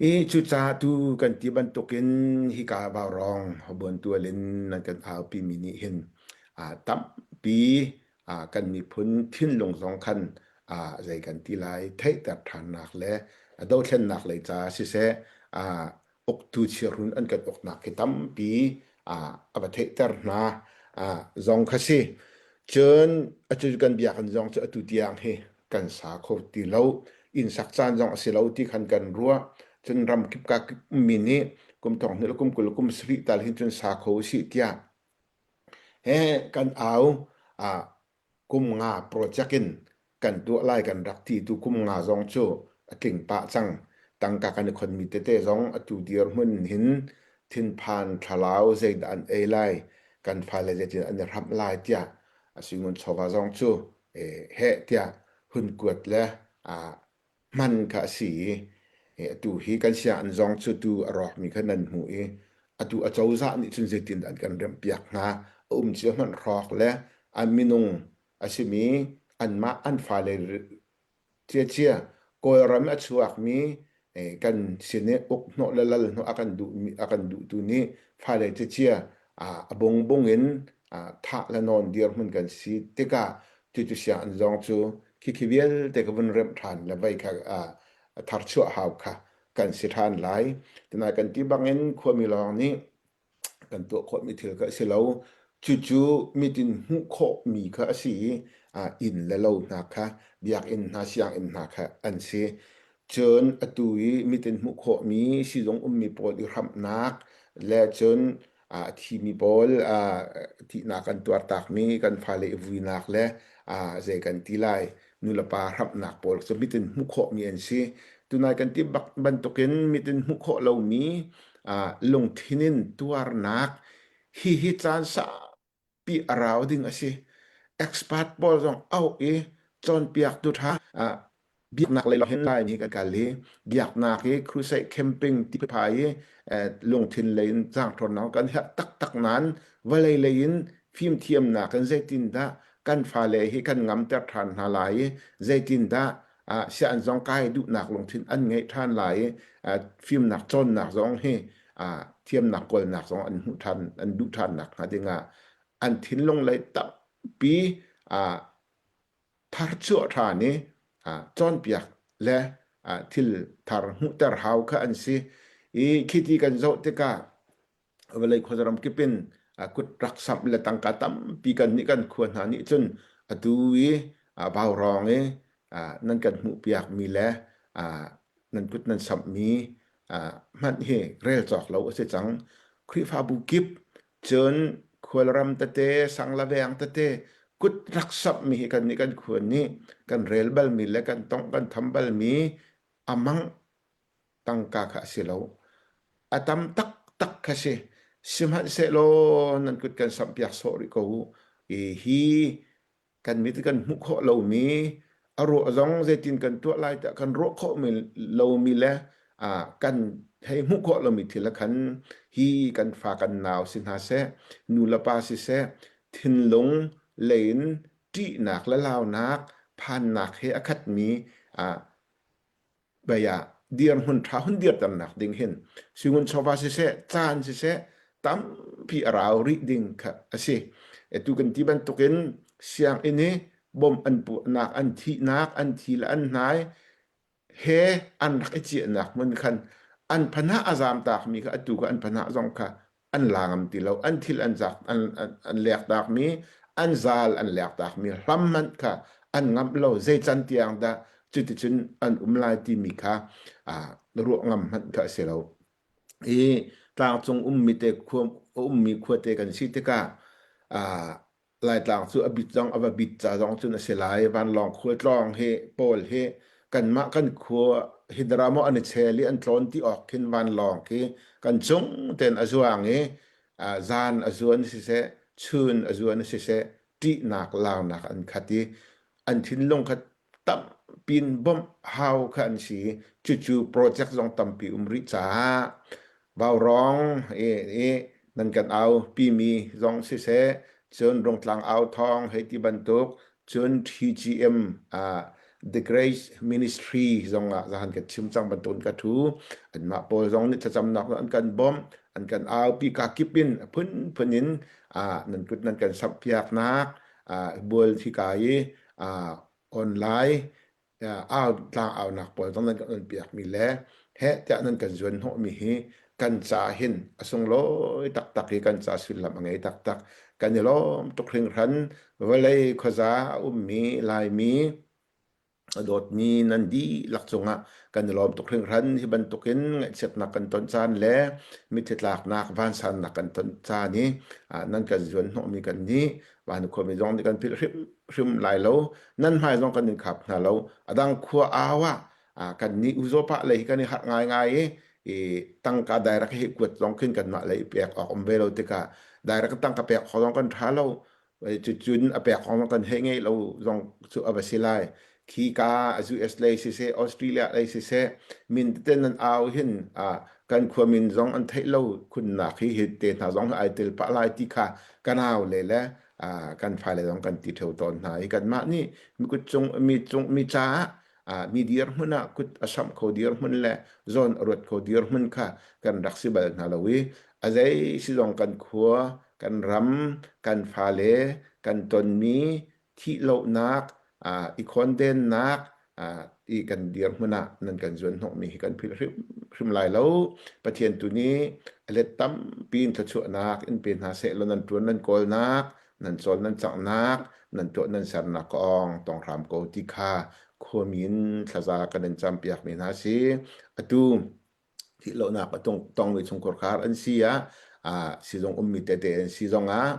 I cucaah tu kan ti bantukin hika vaurawng buantual in nan kan aupimi nih hin tampi kan miphun thinlung zong khan zei kan ti lai theihter ṭhannak le dothlennak lei ca siseh uktu chiahrun an kan uknak khi tampi a va theihter hna zong kha si. Cun atu kan biakinn zong cu atu tiang hi kan sa kho ti lo. Inn sak caan zong a si lo ti khan kan ruah. Cun ram kip ka kip ummi nih kum thong hnih le kum 20 kum sarih tal hin cun sa kho usih tiah He kan au ah kum nga project in kan tuah lai kan rak ti tu kum nga zong cu a tling pah cang. Tangka kan i khonmi tete zong atu dirhmun hin thinphan thlalau zeidah an ei lai, kan fale zeitin an i hramh lai tiah. A suingun chawva zong cu heh tiah hun kuat le hman kha a si i atu hi kan sianginn zong cu tu a rawkmi kha nan hmuh i atu a cozah nih cun zeitindah an kan remhpiak hnga? A um cio hmanh hrawk le an minung a simi anmah an fale Ciacia, Kawlram a chuakmi kan sin i uk hnawh le lal hnawh a kan duhmi a kan duhtu nih fale ciacia a bungbung in thah le nawn dirhmun kan si tikah cucu sianginn zong cu khikhi vialte ka vun remh ṭhan le vei kha tharchuah hau kha kan si ṭhan lai. Tunai kan ti bangin khuami lawng nih kan tuah khawhmi thil kha a si lo. Cucu mitin hmuh khawhmi kha a si i inn le lo hna kha biakinn hna sianginn hna kha an si. Cun atu i mitin hmuh khawhmi sizung ummi pawl i hramhnak le cun a thimi pawl thihnak kan tuartakmi kan fale i vuinak le zei kan ti lai nulepa hramhnak pawl cu mitin hmuh khawhmi an si. Tunai kan ti bak bantukin mitin hmuh khawh lomi lungthin in tuarnak hihi caan saupi a rau ding a si. Expert pawl zong auh i cawnpiaktu ṭha biaknak lei hin lai hi kan kal i biaknak i crusade camping ti phai i lungthin lei in zaangṭhawnnak kan herh taktak nain vawlei lei in fimthiamnak in zeitindah kan fale hi kan ngamter ṭhan hna lai i zeitindah sian zong kai duhnak lungthin an ngeih ṭhan lai i fimnak cawnnak zong hi thiamnak kawlnak zong an hmuh ṭhan an duh ṭhan nak hnga dingah an thinlung lei tampi tharchuah ṭhan i cawnpiak le thil thar hmuhter hau kha an si i khiti kan zoh tikah vawlei khuazaram kip in kut rak samh le tangka tampi kan nih kan khua hna nih cun atu i vaurawng i nan kan hmuhpiak mi le nan kut nan samh mi hmanh hi rel cawk lo a si cang. Khrihfabu kip cun khualram tete sang la veng tete kut rak samh mi hi kan nih kan khua nih kan rel bal mi le kan tongh kan tham bal mi amang tangka kha a si lo. A tam taktak kha si. Sihmanhsehlaw nan kut kan samhpiak sawh rih ko u. I hi kan mit kan hmuh khawh lomi a ruah zong zeitin kan tuah lai tiah kan ruah khawh lomi le kan hei hmuh khawh lomi thil ah khan hi kan fa kan nau si hna seh nu le pa si seh thinlung lei in ṭihnak le launak phannak he a khatmi bei ah dirhmun ṭha hun dirternak ding hin singun chawva siseh caan siseh tampi a rau rih ding kha a si. Atu kan ti bantukin sianginn i bom an puahnak, an thihnak, an thi le an hnai he an rak i ciahnak hmun khan an phanah a zamtakmi kha atu kha an phanah zong kha an la ngam ti lo an thil an zak an an lek takmi an zal an lek takmi hlam hmanh kha an ngamh lo zei can tiang dah cuticun an um lai timi kha ruah ngam hmanh kha a si lo i tlangcung ummi te khua ummi khuate kan si tikah Laitlang cu a bit zong a va bit ca zong cun a si lai. Vanlawng khualtlawng hi pawl hi kanmah kan khua hi dara maw an i chel i an tlawn ti awk khin vanlawng khi kan cung ten a zuang i zan a zuan siseh chun a zuan siseh ṭihnak launak an khat i an thinlung kha tampi in bawmh hau kha an si. Cucu project zong tampi um rih caah Vaurawng i, i nan kan au pimi zong siseh, cun Rungtlang au thawng hei ti bantuk, cun TGM uh, The Grace Ministry zong ah zahan kan chim cang bantuk in ka thu. Anmah pawl zong nih thlacamnak an kan bawmh, an kan aupi ka kip in a phunphun in uh, nan kut nan kan samhpiaknak uh, bual hika i uh, online au tlang aunak pawl zong nan kan on piakmi le heh tiah nan kan zuan hnawhmi hi kan ca hin a sunglawi taktak i kan ca sullam a ngei taktak kan i lawm tuk hringhran vawlei khuaza a ummi Laimi a dawtmi nan dihlak cungah kan i lawm tuk hringhran hi bantukin ngaihchiatnak kan ton caan le mitthli tlaknak vansannak kan ton caan i nan kan zuan hnawhmi kan nih van khuami zong nih kan philh hrimhrim lai lo nan hmai zong kan in khap hna lo a dang khua au ah kan nih uzopa lei hi kan i harh ngaingai i i tangka direct hi kuat zong khin kanmah lei pek awk um ve lo tikah direct tangka pek kho zong kan tha lo. Cucun a pek kong kan hei ngei lo zong cu a va si lai. Khi ka US lei siseh, Australia lei siseh, min tete nan au hin kan khua min zong an theih lo khunnak hi hi te hna zong ai tel pah lai ti kha kan au le le kan fale zong kan ti theo tawn hna i kanmah nih mi kut cung mi cung mi caah mi dirhmun ah kut a samh kho dirhmun le zawn a ruat kho dirhmun kha kan rak si bal hna lo i a zei si zong kan khua kan ram kan fale kan tonmi thihlohnak i khawndennak i kan dirhmun ah nan kan zuan hnawhmi hi kan philh hrimhrim lai lo. Pathian tu nih a let tampi in thluachuahnak in pe hna seh law nan ṭuan nan kawlnak, nan cawl nan canghnak, nan tuah nan sernak ka awng tong hram ko ti kha khuami in thlaza kan in campiakmi hna si. Atu thihlohnak a tongmi chungkhar an si ah sizung ummi tete an si zongah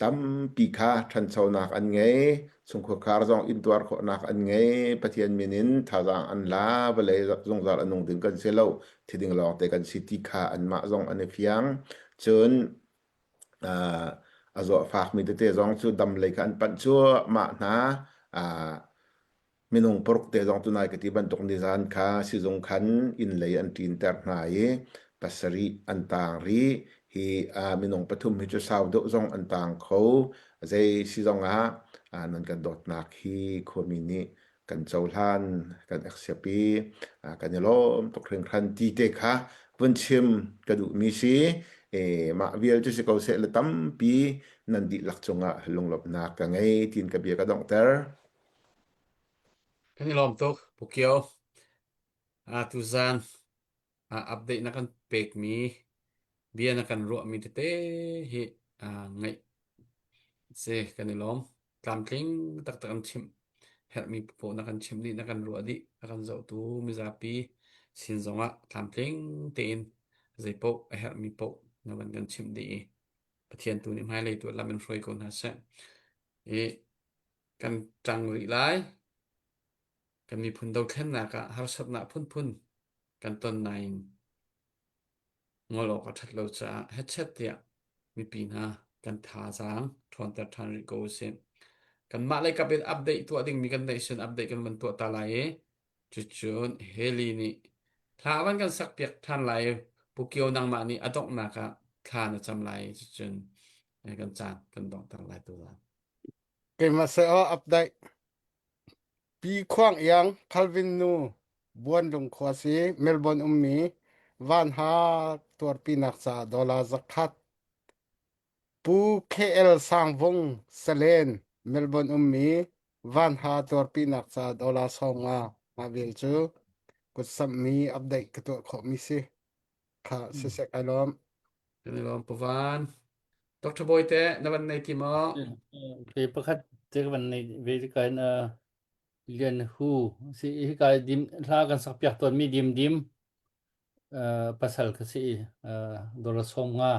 tampi kha ṭhanchonak an ngei chungkhar zong intuar khawhnak an ngei Pathian min in thazaang an la vawlei zungzal a nung ding kan si lo thi ding lawng te kan si ti kha anmah zong an i fiang cun a zaw fakmi tete zong cu dam lei kha an panh cuahmah hna Minung paruk te zong tunai ka ti bantuk nizan kha sizung khan inn lei an ṭinter hna i pasarih an taang rih. Hi minung pathum hi cu sau deuh zong an taang kho. Zei si zong ah nan kan dawtnak hi khuami nih kan cohlan, kan accept i kan i lawm tuk hringhran ti te kha vun chim ka duhmi si. Mah vial cu si ko seh le tampi nan dihlak cungah lunglawmhnak ka ngei tiin ka bia ka donghter. Kan i lawm tuk, Pu Kio. Tuzaan update na kan pekmi, bia na kan ruahmi tete hi ngaih si kan i lawm. Tlamtling taktak an chimh. Herhmi paoh na kan chimh dih, na kan ruah dih, a kan zohtu mizapi sin zongah tlamtling tein zeipaoh a herhmi paoh na van kan chimh dih i Pathian tu nih hmailei tu lam in hruai ko hna seh. I Kan ṭang rih lai. Kan miphun dothlennak ah harsatnak phunphun kan ton nain ngol awk a ṭhat lo caah hechet tiah mipi hna kan thazaang ṭhawnter ṭhan rih ko usih. Kanmah lei kap in update tuah dingmi kan neih sin update kan van tuah ta lai i cucun Heli nih thla a van kan sakpiak ṭhan lai i Pu Kio nangmah nih a donghnak ah thla na cam lai i cucun kan caan kan donghter lai tu lai. Keimah seh aw update. Pi Khuang Iang, Calvin nu, Buanlung khua si, Melbourne ummi, Vanha tuarpinak caah dollar zakhat. Pu KL Sangvung, Salen, Melbourne ummi, Vanha tuarpinak caah dollar 50. Mah vial cu kutsamhmi update ka tuah khawhmi si. Kha siseh kai lawm. Kan i lawm Pavan. Dr. Bawite na van nei ti maw? Pe pakhat te ka van nei ve ka in Lian Hu si hi ka dim hla kan sak piak tawn mi dim dim pasal ka si dollar som nga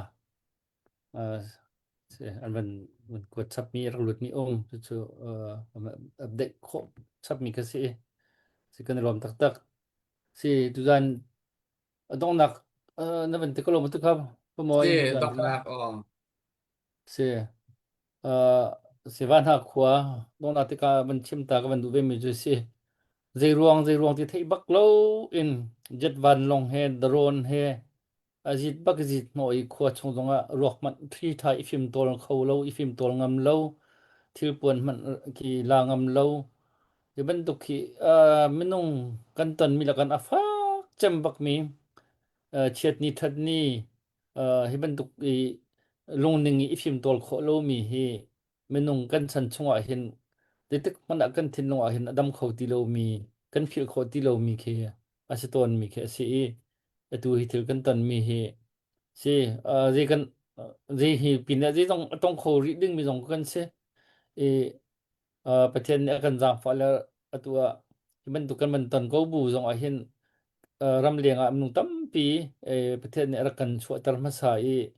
an van van kuat chap mi rak lut mi um cu update khawh chap mi ka si si kan i lawm taktak si tuzan A donghnak na van ti ko lo maw tu kha Si Pamawi zan kha donghnak aw. si uh, si van ha khua donghnak tikah van chim ta ka van duh ve mi cu si zei ruang zei ruang ti theih bak lo in jet van long he drone he azit bak zit hno i khua chung zongah ruak hmanh thli tha i fim tawl kho lo i fim tawl ngam lo thil puan hmanh ki la ngam lo Hi bantuk hi uh, minung kan tonmi lakan a fak cem bakmi uh, chiatni thatni uh, hi bantuk i lungning i fimtawl khawh lomi hi minung kan chan chungah hin zeitik hmanh ah kan thinlung ah hin a dam kho ti lomi kan philh khawh ti lomi khi a si tawnmi khi a si i atu hi thil kan tonmi hi si uh, zei kan zei hi pin ah zei zong a tong kho rih dingmi zong kan si i Pathian nih a kan zaangfah le atu ah hi bantuk kan van ton ko bu zong ah hin ramleng ah minung tampi Pathian nih a rak kan chuahter hmasa i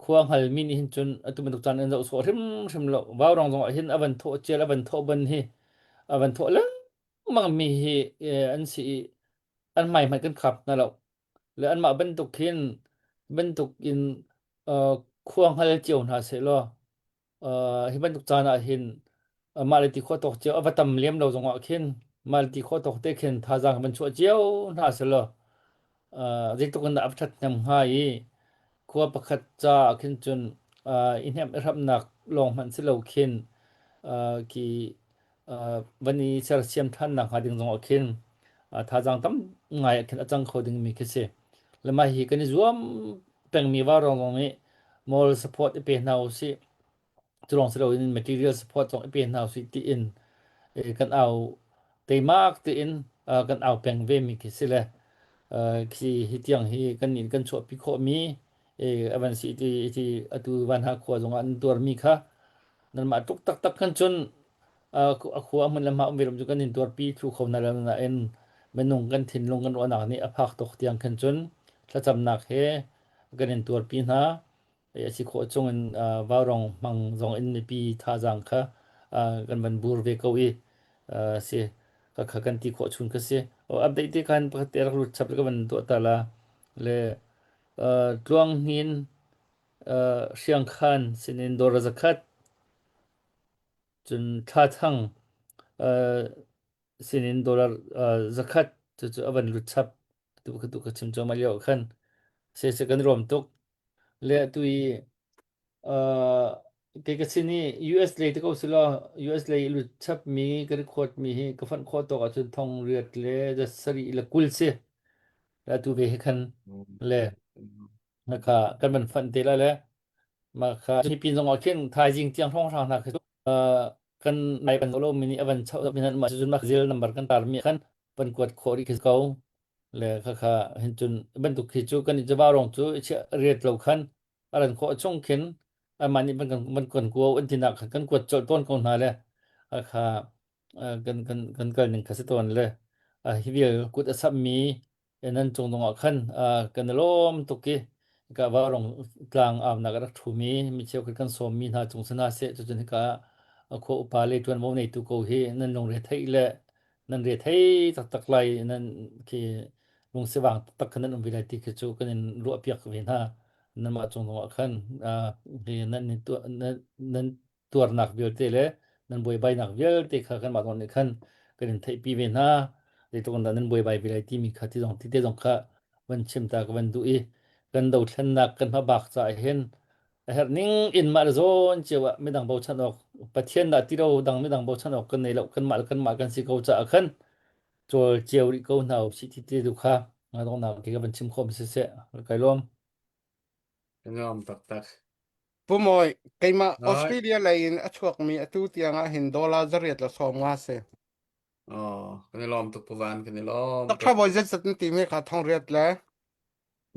khua hngalmi nih hin cun atu bantuk caan an zoh sawh hrimhrim lo. Vaurang zong ah hin a van thawh cial a van thawh ban hi a van thawh lengmang mi hi an si i an hmai hmanh kan khap hna lo. Le anmah bantuk hin bantuk in khua hngal cio hna seh law. Hi bantuk caan ah hin mah le ti khawh tawk cio a va tam lem lo zongah khin mah le ti khawh tawk te khin thazaang van chuah cio hna selaw zeitluk in dah a ṭhathnem hnga i khua pakhat ca ah khin cun i hnemh i hramhnak lawng hmanh si lo khin khi van i sersiam ṭhannak hnga ding zongah khin thazaang tam ngai ah khin a cang kho dingmi khi si. Le mah hi kan i zuam pengmi vaurawng zong nih moral support i pe hna usih. Cu lawng si loin material support zong i pe hna usih tiin kan au teimak tiin kan au peng ve mi khi si le khi hi tiang hi kan nih kan chuahpi khawhmi a van si ti ti atu Vanha khua zongah an tuarmi kha nanmah tuk taktak khan cun a khua hmun le hma um ve lo cu kan in tuarpi thlu kho na lo nain minung kan thinlung kan ruahnak nih a phak tuk tiang khan cun thlacamnak he kan in tuarpi hna. A si khawh chung in vaurawng hmang zong in mipi thazaang kha kan van bur ve ko i si ka kha kan ti khawh chung kha si. Update te khan pakhat te rak lut chap ka van tuah ta la le tluang hnin hriangkhan sinin dawr zakhat cun thla thang sinin dollar zakhat cucu a van lut chap tu ka tu ka chim cuahmah lio ah khan se se kan rawm tuk le atu i uh, kei ka sin i US lei te ko silo US lei i lut chap mi ka record mi hi ka fanh khawh tawk ahcun thong riat le sarih le 20 si le atu ve hi khan le kha kan van fanh te la le ma kha hi pin zong ah khin thaizing tiang hrawng hrang hna khi kan nai ban lo mi nih avan chau mi nan ma cun ma zil number kan tar mi khan van kuat khawh rih khi ko le kha kha hin cun bantuk khi cu kan i jawa rong cu riat lo khan aran khawh chung khin amah nih van kan van kan kuo an tinak khan kan kuat colh tawn ko hna le kha kan kan kan kal ning kha si tawn le hi vial kut a sap mi nan cung zongah khan kan i lawm tuk i ka vaurawng tlang aunak a rak ṭhumi mi cheukhat kan sawmmi hna cung si hna seh cucun hika ah khua upa le ṭuanvo neitu ko hi nan lungre theih le nan re thei taktak lai nan khi lungsivang taktak khan nan um ve lai ti khi cu kan in ruahpiak ve hna nanmah cung zongah khan hi nan nan tuarnak vialte le nan buaibainak vialte kha kanmah zong nih khan kan in theihpi ve hna. Zeitluk in dah nan buaibai ve lai timi kha ti zong ti te zong kha van chim ta ka van duh i kan dothlennak kan hmabak caah hin a herh ning in mah le zawn cio ah midang bochan awk Pathian dah ti lo dang midang bochan awk kan nei lo kanmah le kanmah kan si ko caah khan cawl cio rih ko hna usih ti te tu kha ngadongnak ke ka van chim khawh mi siseh kai lawm. Nuam taktak. Pu Mawi, keimah Hai. Australia lei in a chuakmi atu tiang ah hin dollar zariat le 50 si. Oh, kan i lawm tuk Pu Van, kan i lawm Dr. tuk. Bawi zetzat na timi kha thong riat le.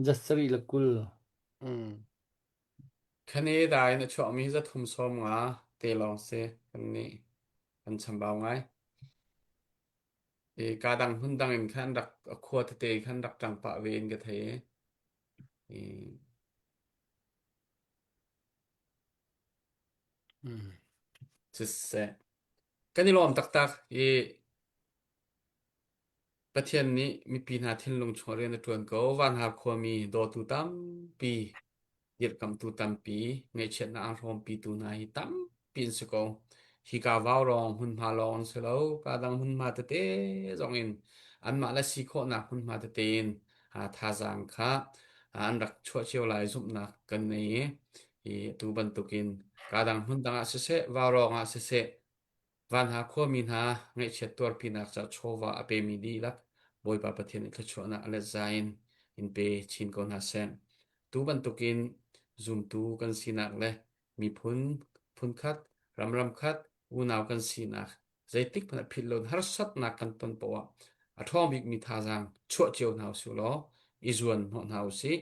Jasari le 20. Mm. Canada in a chuakmi zathum 50 te lawng si kan nih kan chambau ngai. I ka dang hmun dang in khan rak a khua tete khan rak ṭang pah ve in ka thei i. I Mm. Siseh, kan i lawm taktak i Pathian nih mipi hna thinlung chung rian a ṭuan ko. Vanhar khuami dawtu tampi, dirhkamhtu tampi, ngaihchiatnak aan hrawmpitu hna hi tampi an si ko. Hika vaurawng hmunhma lawng an si lo, ka dang hmunhma tete zong in anmah le si khawhnak hmunhma tete in thazaang kha an rak chuah cio lai zumhnak kan ngei i hi atu bantukin kaa dang hmun dang ah siseh, vaurawng ah siseh, Vanha khuami hna ngaihchiat tuarpinak ca chawva a pemi dihlak Bawipa Pathian nih thluachuahnak a let za in in pe chin ko hna seh. Tu bantukin zumtu kan sinak le miphun phunkhat, ram ramkhat, unau kan sinak zeitik hmanh ah philh lo harsatnak kan ton poah ah a ṭhawng bikmi thazaang chuah cio hna usih law i zuan hnawh hna usih.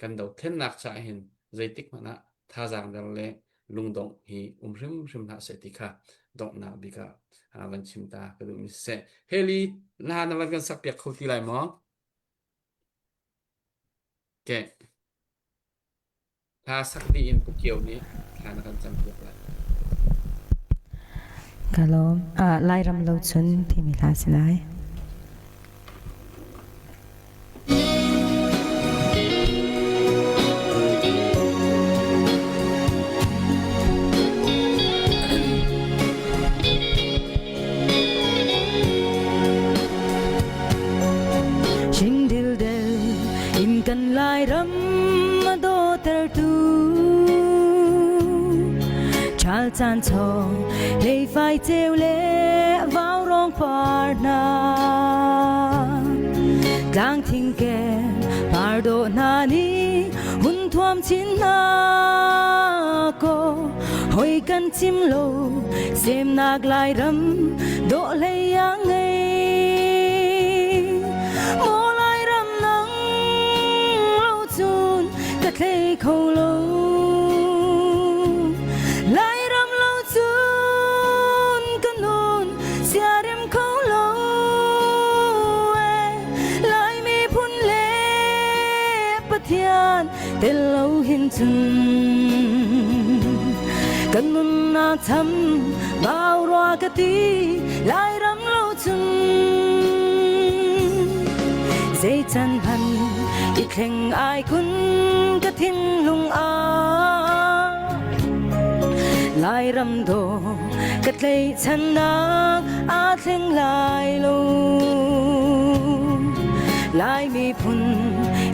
Kan dothlennak caah hin zeitik hmanh ah thazaang der le lungdongh hi um hrimhrim hlah seh ti kha donghnak bik ah van chim ta ka duhmi siseh. Heli, na na van kan sakpiak kho ti lai maw? Ke. Hla sak dih in Pu Kio nih thla na kan campiak lai. Ka lawm. Ah, Lairam lo cun timi hla si lai. Kan Lairam a dawtertu Ṭhal caan chawng leifai ceu le vaurawng par hna Tlang thingke par dawh hna nih hun thuam chin hna kaw hoi kan chim lo semnak Lairam dawh hlei a ngei Maw Lairam nang lo cun ka thlei kho lo Lairam lo cun ka nun siarem kho lo e Lai miphun le Pathian tel lo hin cun kan nunnak tham bau rua ka ti Lairam lo cun zei can hman i thleng ai kun ka thinlung ah Lairam dawh ka tlaihchannak aa thleng lai lo Lai miphun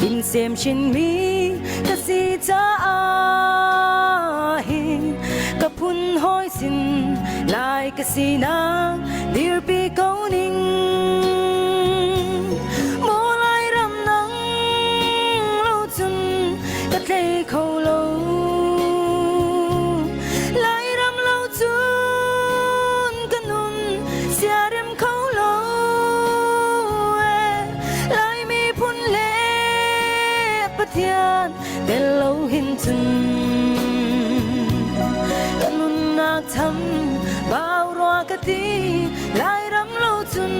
in sem chinmi ka si caah hi ka phun hawi sin Lai ka sinak dirpi ko ning Maw Lairam nang lo cun ka tlei kho lo Lairam lo cun ka nun siarem kho lo e Lai miphun le Pathian tel lo hin cun ka nunnak tham bau rua ka ti Lairam lo cun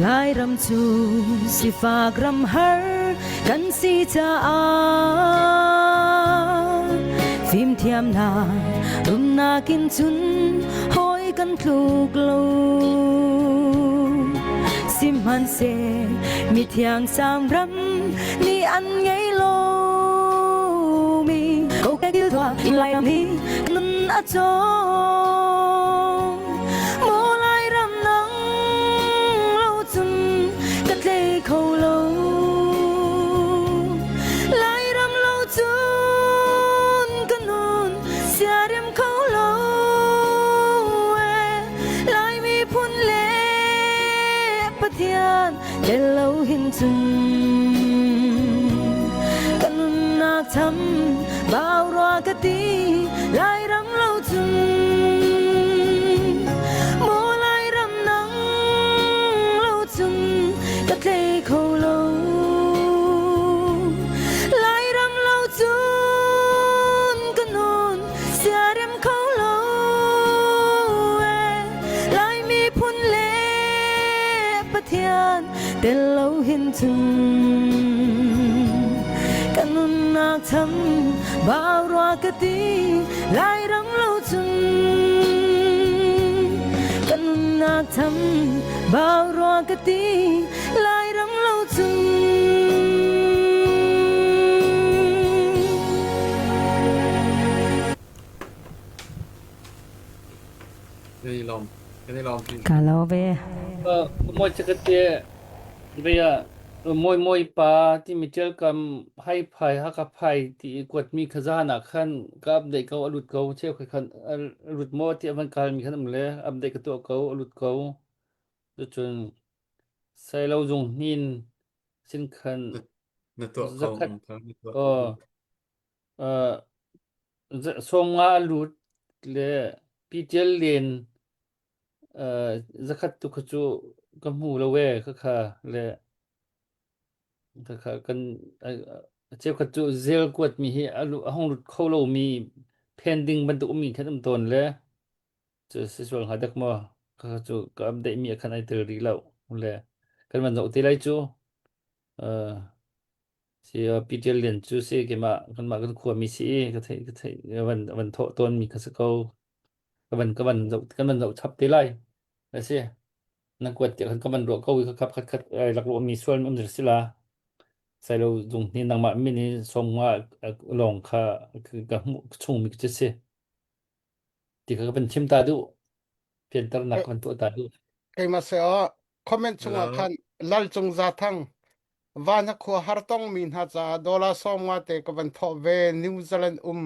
Lairam cu sifak ram har kan si caah fimthiamnak rumnak in cun hawi kan tluk lo. Sihmanhseh mithiang sang ram nih an ngei lomi kokek thil tuah in Lairam hi nun a cawm. Maw Lairam nang lo cun ka tlei kho lo. Lairam lo cun ka nun siarem kho lo e. Lai miphun le Pathian tel lo hin cun ka nunnak tham bau rua ka ti Lairam lo cun maw Lairam nang lo cun ka tlei kho lo Lairam lo cun ka nun siarem kho lo e Lai miphun le Pathian tel lo hin cun ka nunnak tham bau rua ka ti Lairam lo cun ka nunnak tham bau rua ka ti Lairam lo cun Kan i lawm. Kan i lawm. Ka lo ve. Moi chakate veya moi moi pa timi ṭialkam hai phai haka phai ti i kuatmi khazan ah khan ka update ko a lut ko cheu khan a lut maw ti a van kalmi khan um le update ka tuah ko a lut ko cucun sailo zung hnin sin khan Na tuah ko. zakhat Na tuah. oh uh, sawmnga a lut le pitial len uh, zakhat tu kha cu ka hmu lo e khakha le khakha kan cheukhat cu zel kuat mi hi a lu- a hong lut kho lo mi pending bantuk ummi khan um tawn le cu si sual hnga dek maw khakha cu ka update mi a khan ai tel rih lo le kan van zoh te lai cu. Uh, si uh, Peter Lian cu si keimah kanmah kan khuami si i ka theih ka theih ka van van thawh tawn mi kha si ko. Ka van ka van zoh kan van zoh chap te lai. A si. Na kuat tiah khan ka van ruah ko i kha khat khat ai lak ruah mi sual um si la. Sailo zung ni nangmah min hi som nga lawng kha ka hmuh chung mi cu si. Ti kha ka van chim ta duh. Fianternak ka van tuah ta duh. Keimah se aw comment chungah Hello. khan Lal Cung Za Thang van a khua har tong mi hna caah dollar 50 te ka van thawh ve New Zealand um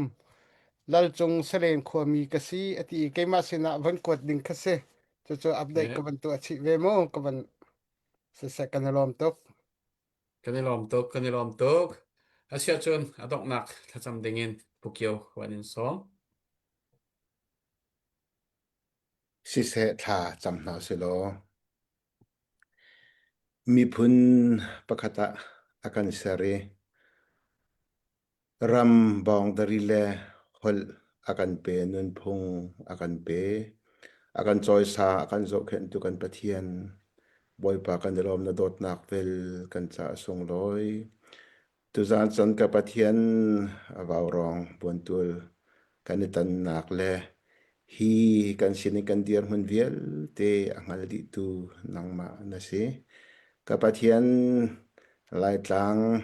Lal Cung Salen khuami ka si ati i keimah sinah van kuat ding kha si cucu update Yeah. ka van tuah chih ve mu ka van siseh kan i lawm tuk Kan i lawm tuk, kan i lawm tuk. Asiahcun a donghnak thlacam dingin Pukio van in sawm. Siseh thla cam hna usilaw miphun pakhat ah a kan ser i ram bawngdari le holh a kan pe, nunphung a kan pe, a kan cawisa, a kan zohkhenhtu kan Pathian Bawipa kan i lawm na dawtnak vel kan ca a sunglawi. Tuzaan cun ka Pathian a vaurawng buantul kan i tonnak le hi kan sin i kan dirhmun vialte a hngal dihtu nangmah na si. Ka Pathian Laitlang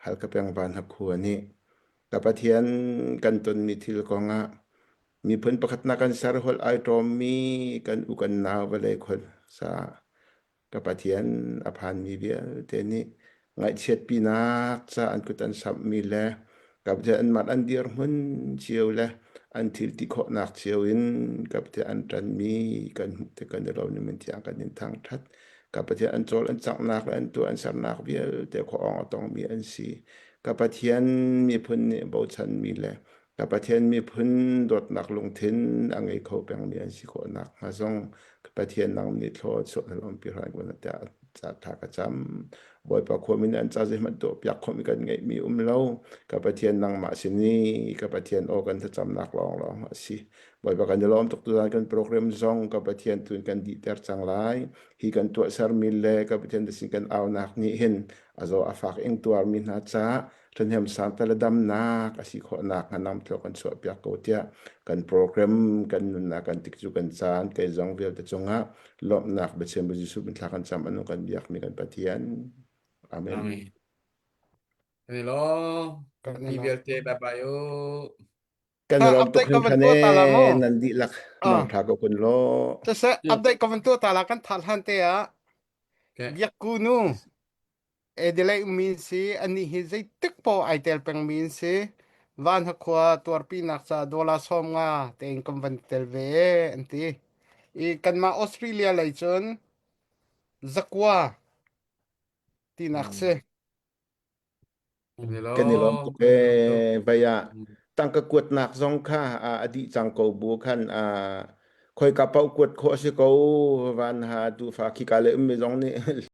Halkha peng Vanha khua nih ka Pathian kan tonmi thil kongah miphun pakhat na kan ser holh ai ṭawmmi kan u kan nau vawlei khuasa Ka Pathian a phanmi vialte nih ngaihchiatpinak ca an kut an samhmi le ka Pathian anmah an dirhmun cio le an thil ti khawhnak cio in ka Pathian an ṭanmi kan hmuh tik kan i lawm min thiang kan in thangṭhat. Ka Pathian an cawl an canghnak le an tuah an sernak vialte khua awng a tongmi an si. Ka Pathian miphun nih bochanmi le Ka Pathian miphun dawtnak lungthin a ngei kho pengmi an si khawh nakhnga zong ka Pathian nang nih thlaw chuah hna umpi hran ko na tiah ca tha ka cam. Bawipa khuami nih an ca zeihmanh tuahpiak khawhmi kan ngeihmi um lo. Ka Pathian nangmah sin i ka Pathian aw kan thlacamnak lawnglawng a si. Bawipa kan i lawm tuk tuzan kan program zong ka Pathian tun kan dihter cang lai. Hi kan tuahsermi le ka Pathian sin kan aunak nih hin a zaw a fak ing tuarmi hna caah ṭhahnem sang le damnak a si khawhnak hnga nam thlawh kan chuahpiak ko tiah kan program kan nunnak kan tikcu kan caan kei zong vialte cungah lawmhnak biachim Jesuh min thla kan cam anu kan biakmi kan Pathian. Amen. Amen. Kan i lawm. Kan i Mi lawm. vialte bye bye u. Kan i Ha, lawm tuk update ka van hringhran tuah ta la mu. ee nan dihlak Ah. mangṭha ko kun law. Siseh, update ka van tuah ta la kan thal han te ah Okay. biak ku nu Adelaide ummi an si. Anih hi zeitik paoh ai tel pengmi an si. Vanha khua tuarpinak caah dollar 50 tein kan van tel ve an ti. I kanmah Australia lei cun zakua tinak Mm. si. Kan i Kan i lawm lawm. tuk Kan i lawm tuk. ee vei ah Mm. tangka kuatnak zong kha a a dih cang ko bu khan a khoika paoh kuat khawh a si ko van ha tufa khika le ummi zong nih.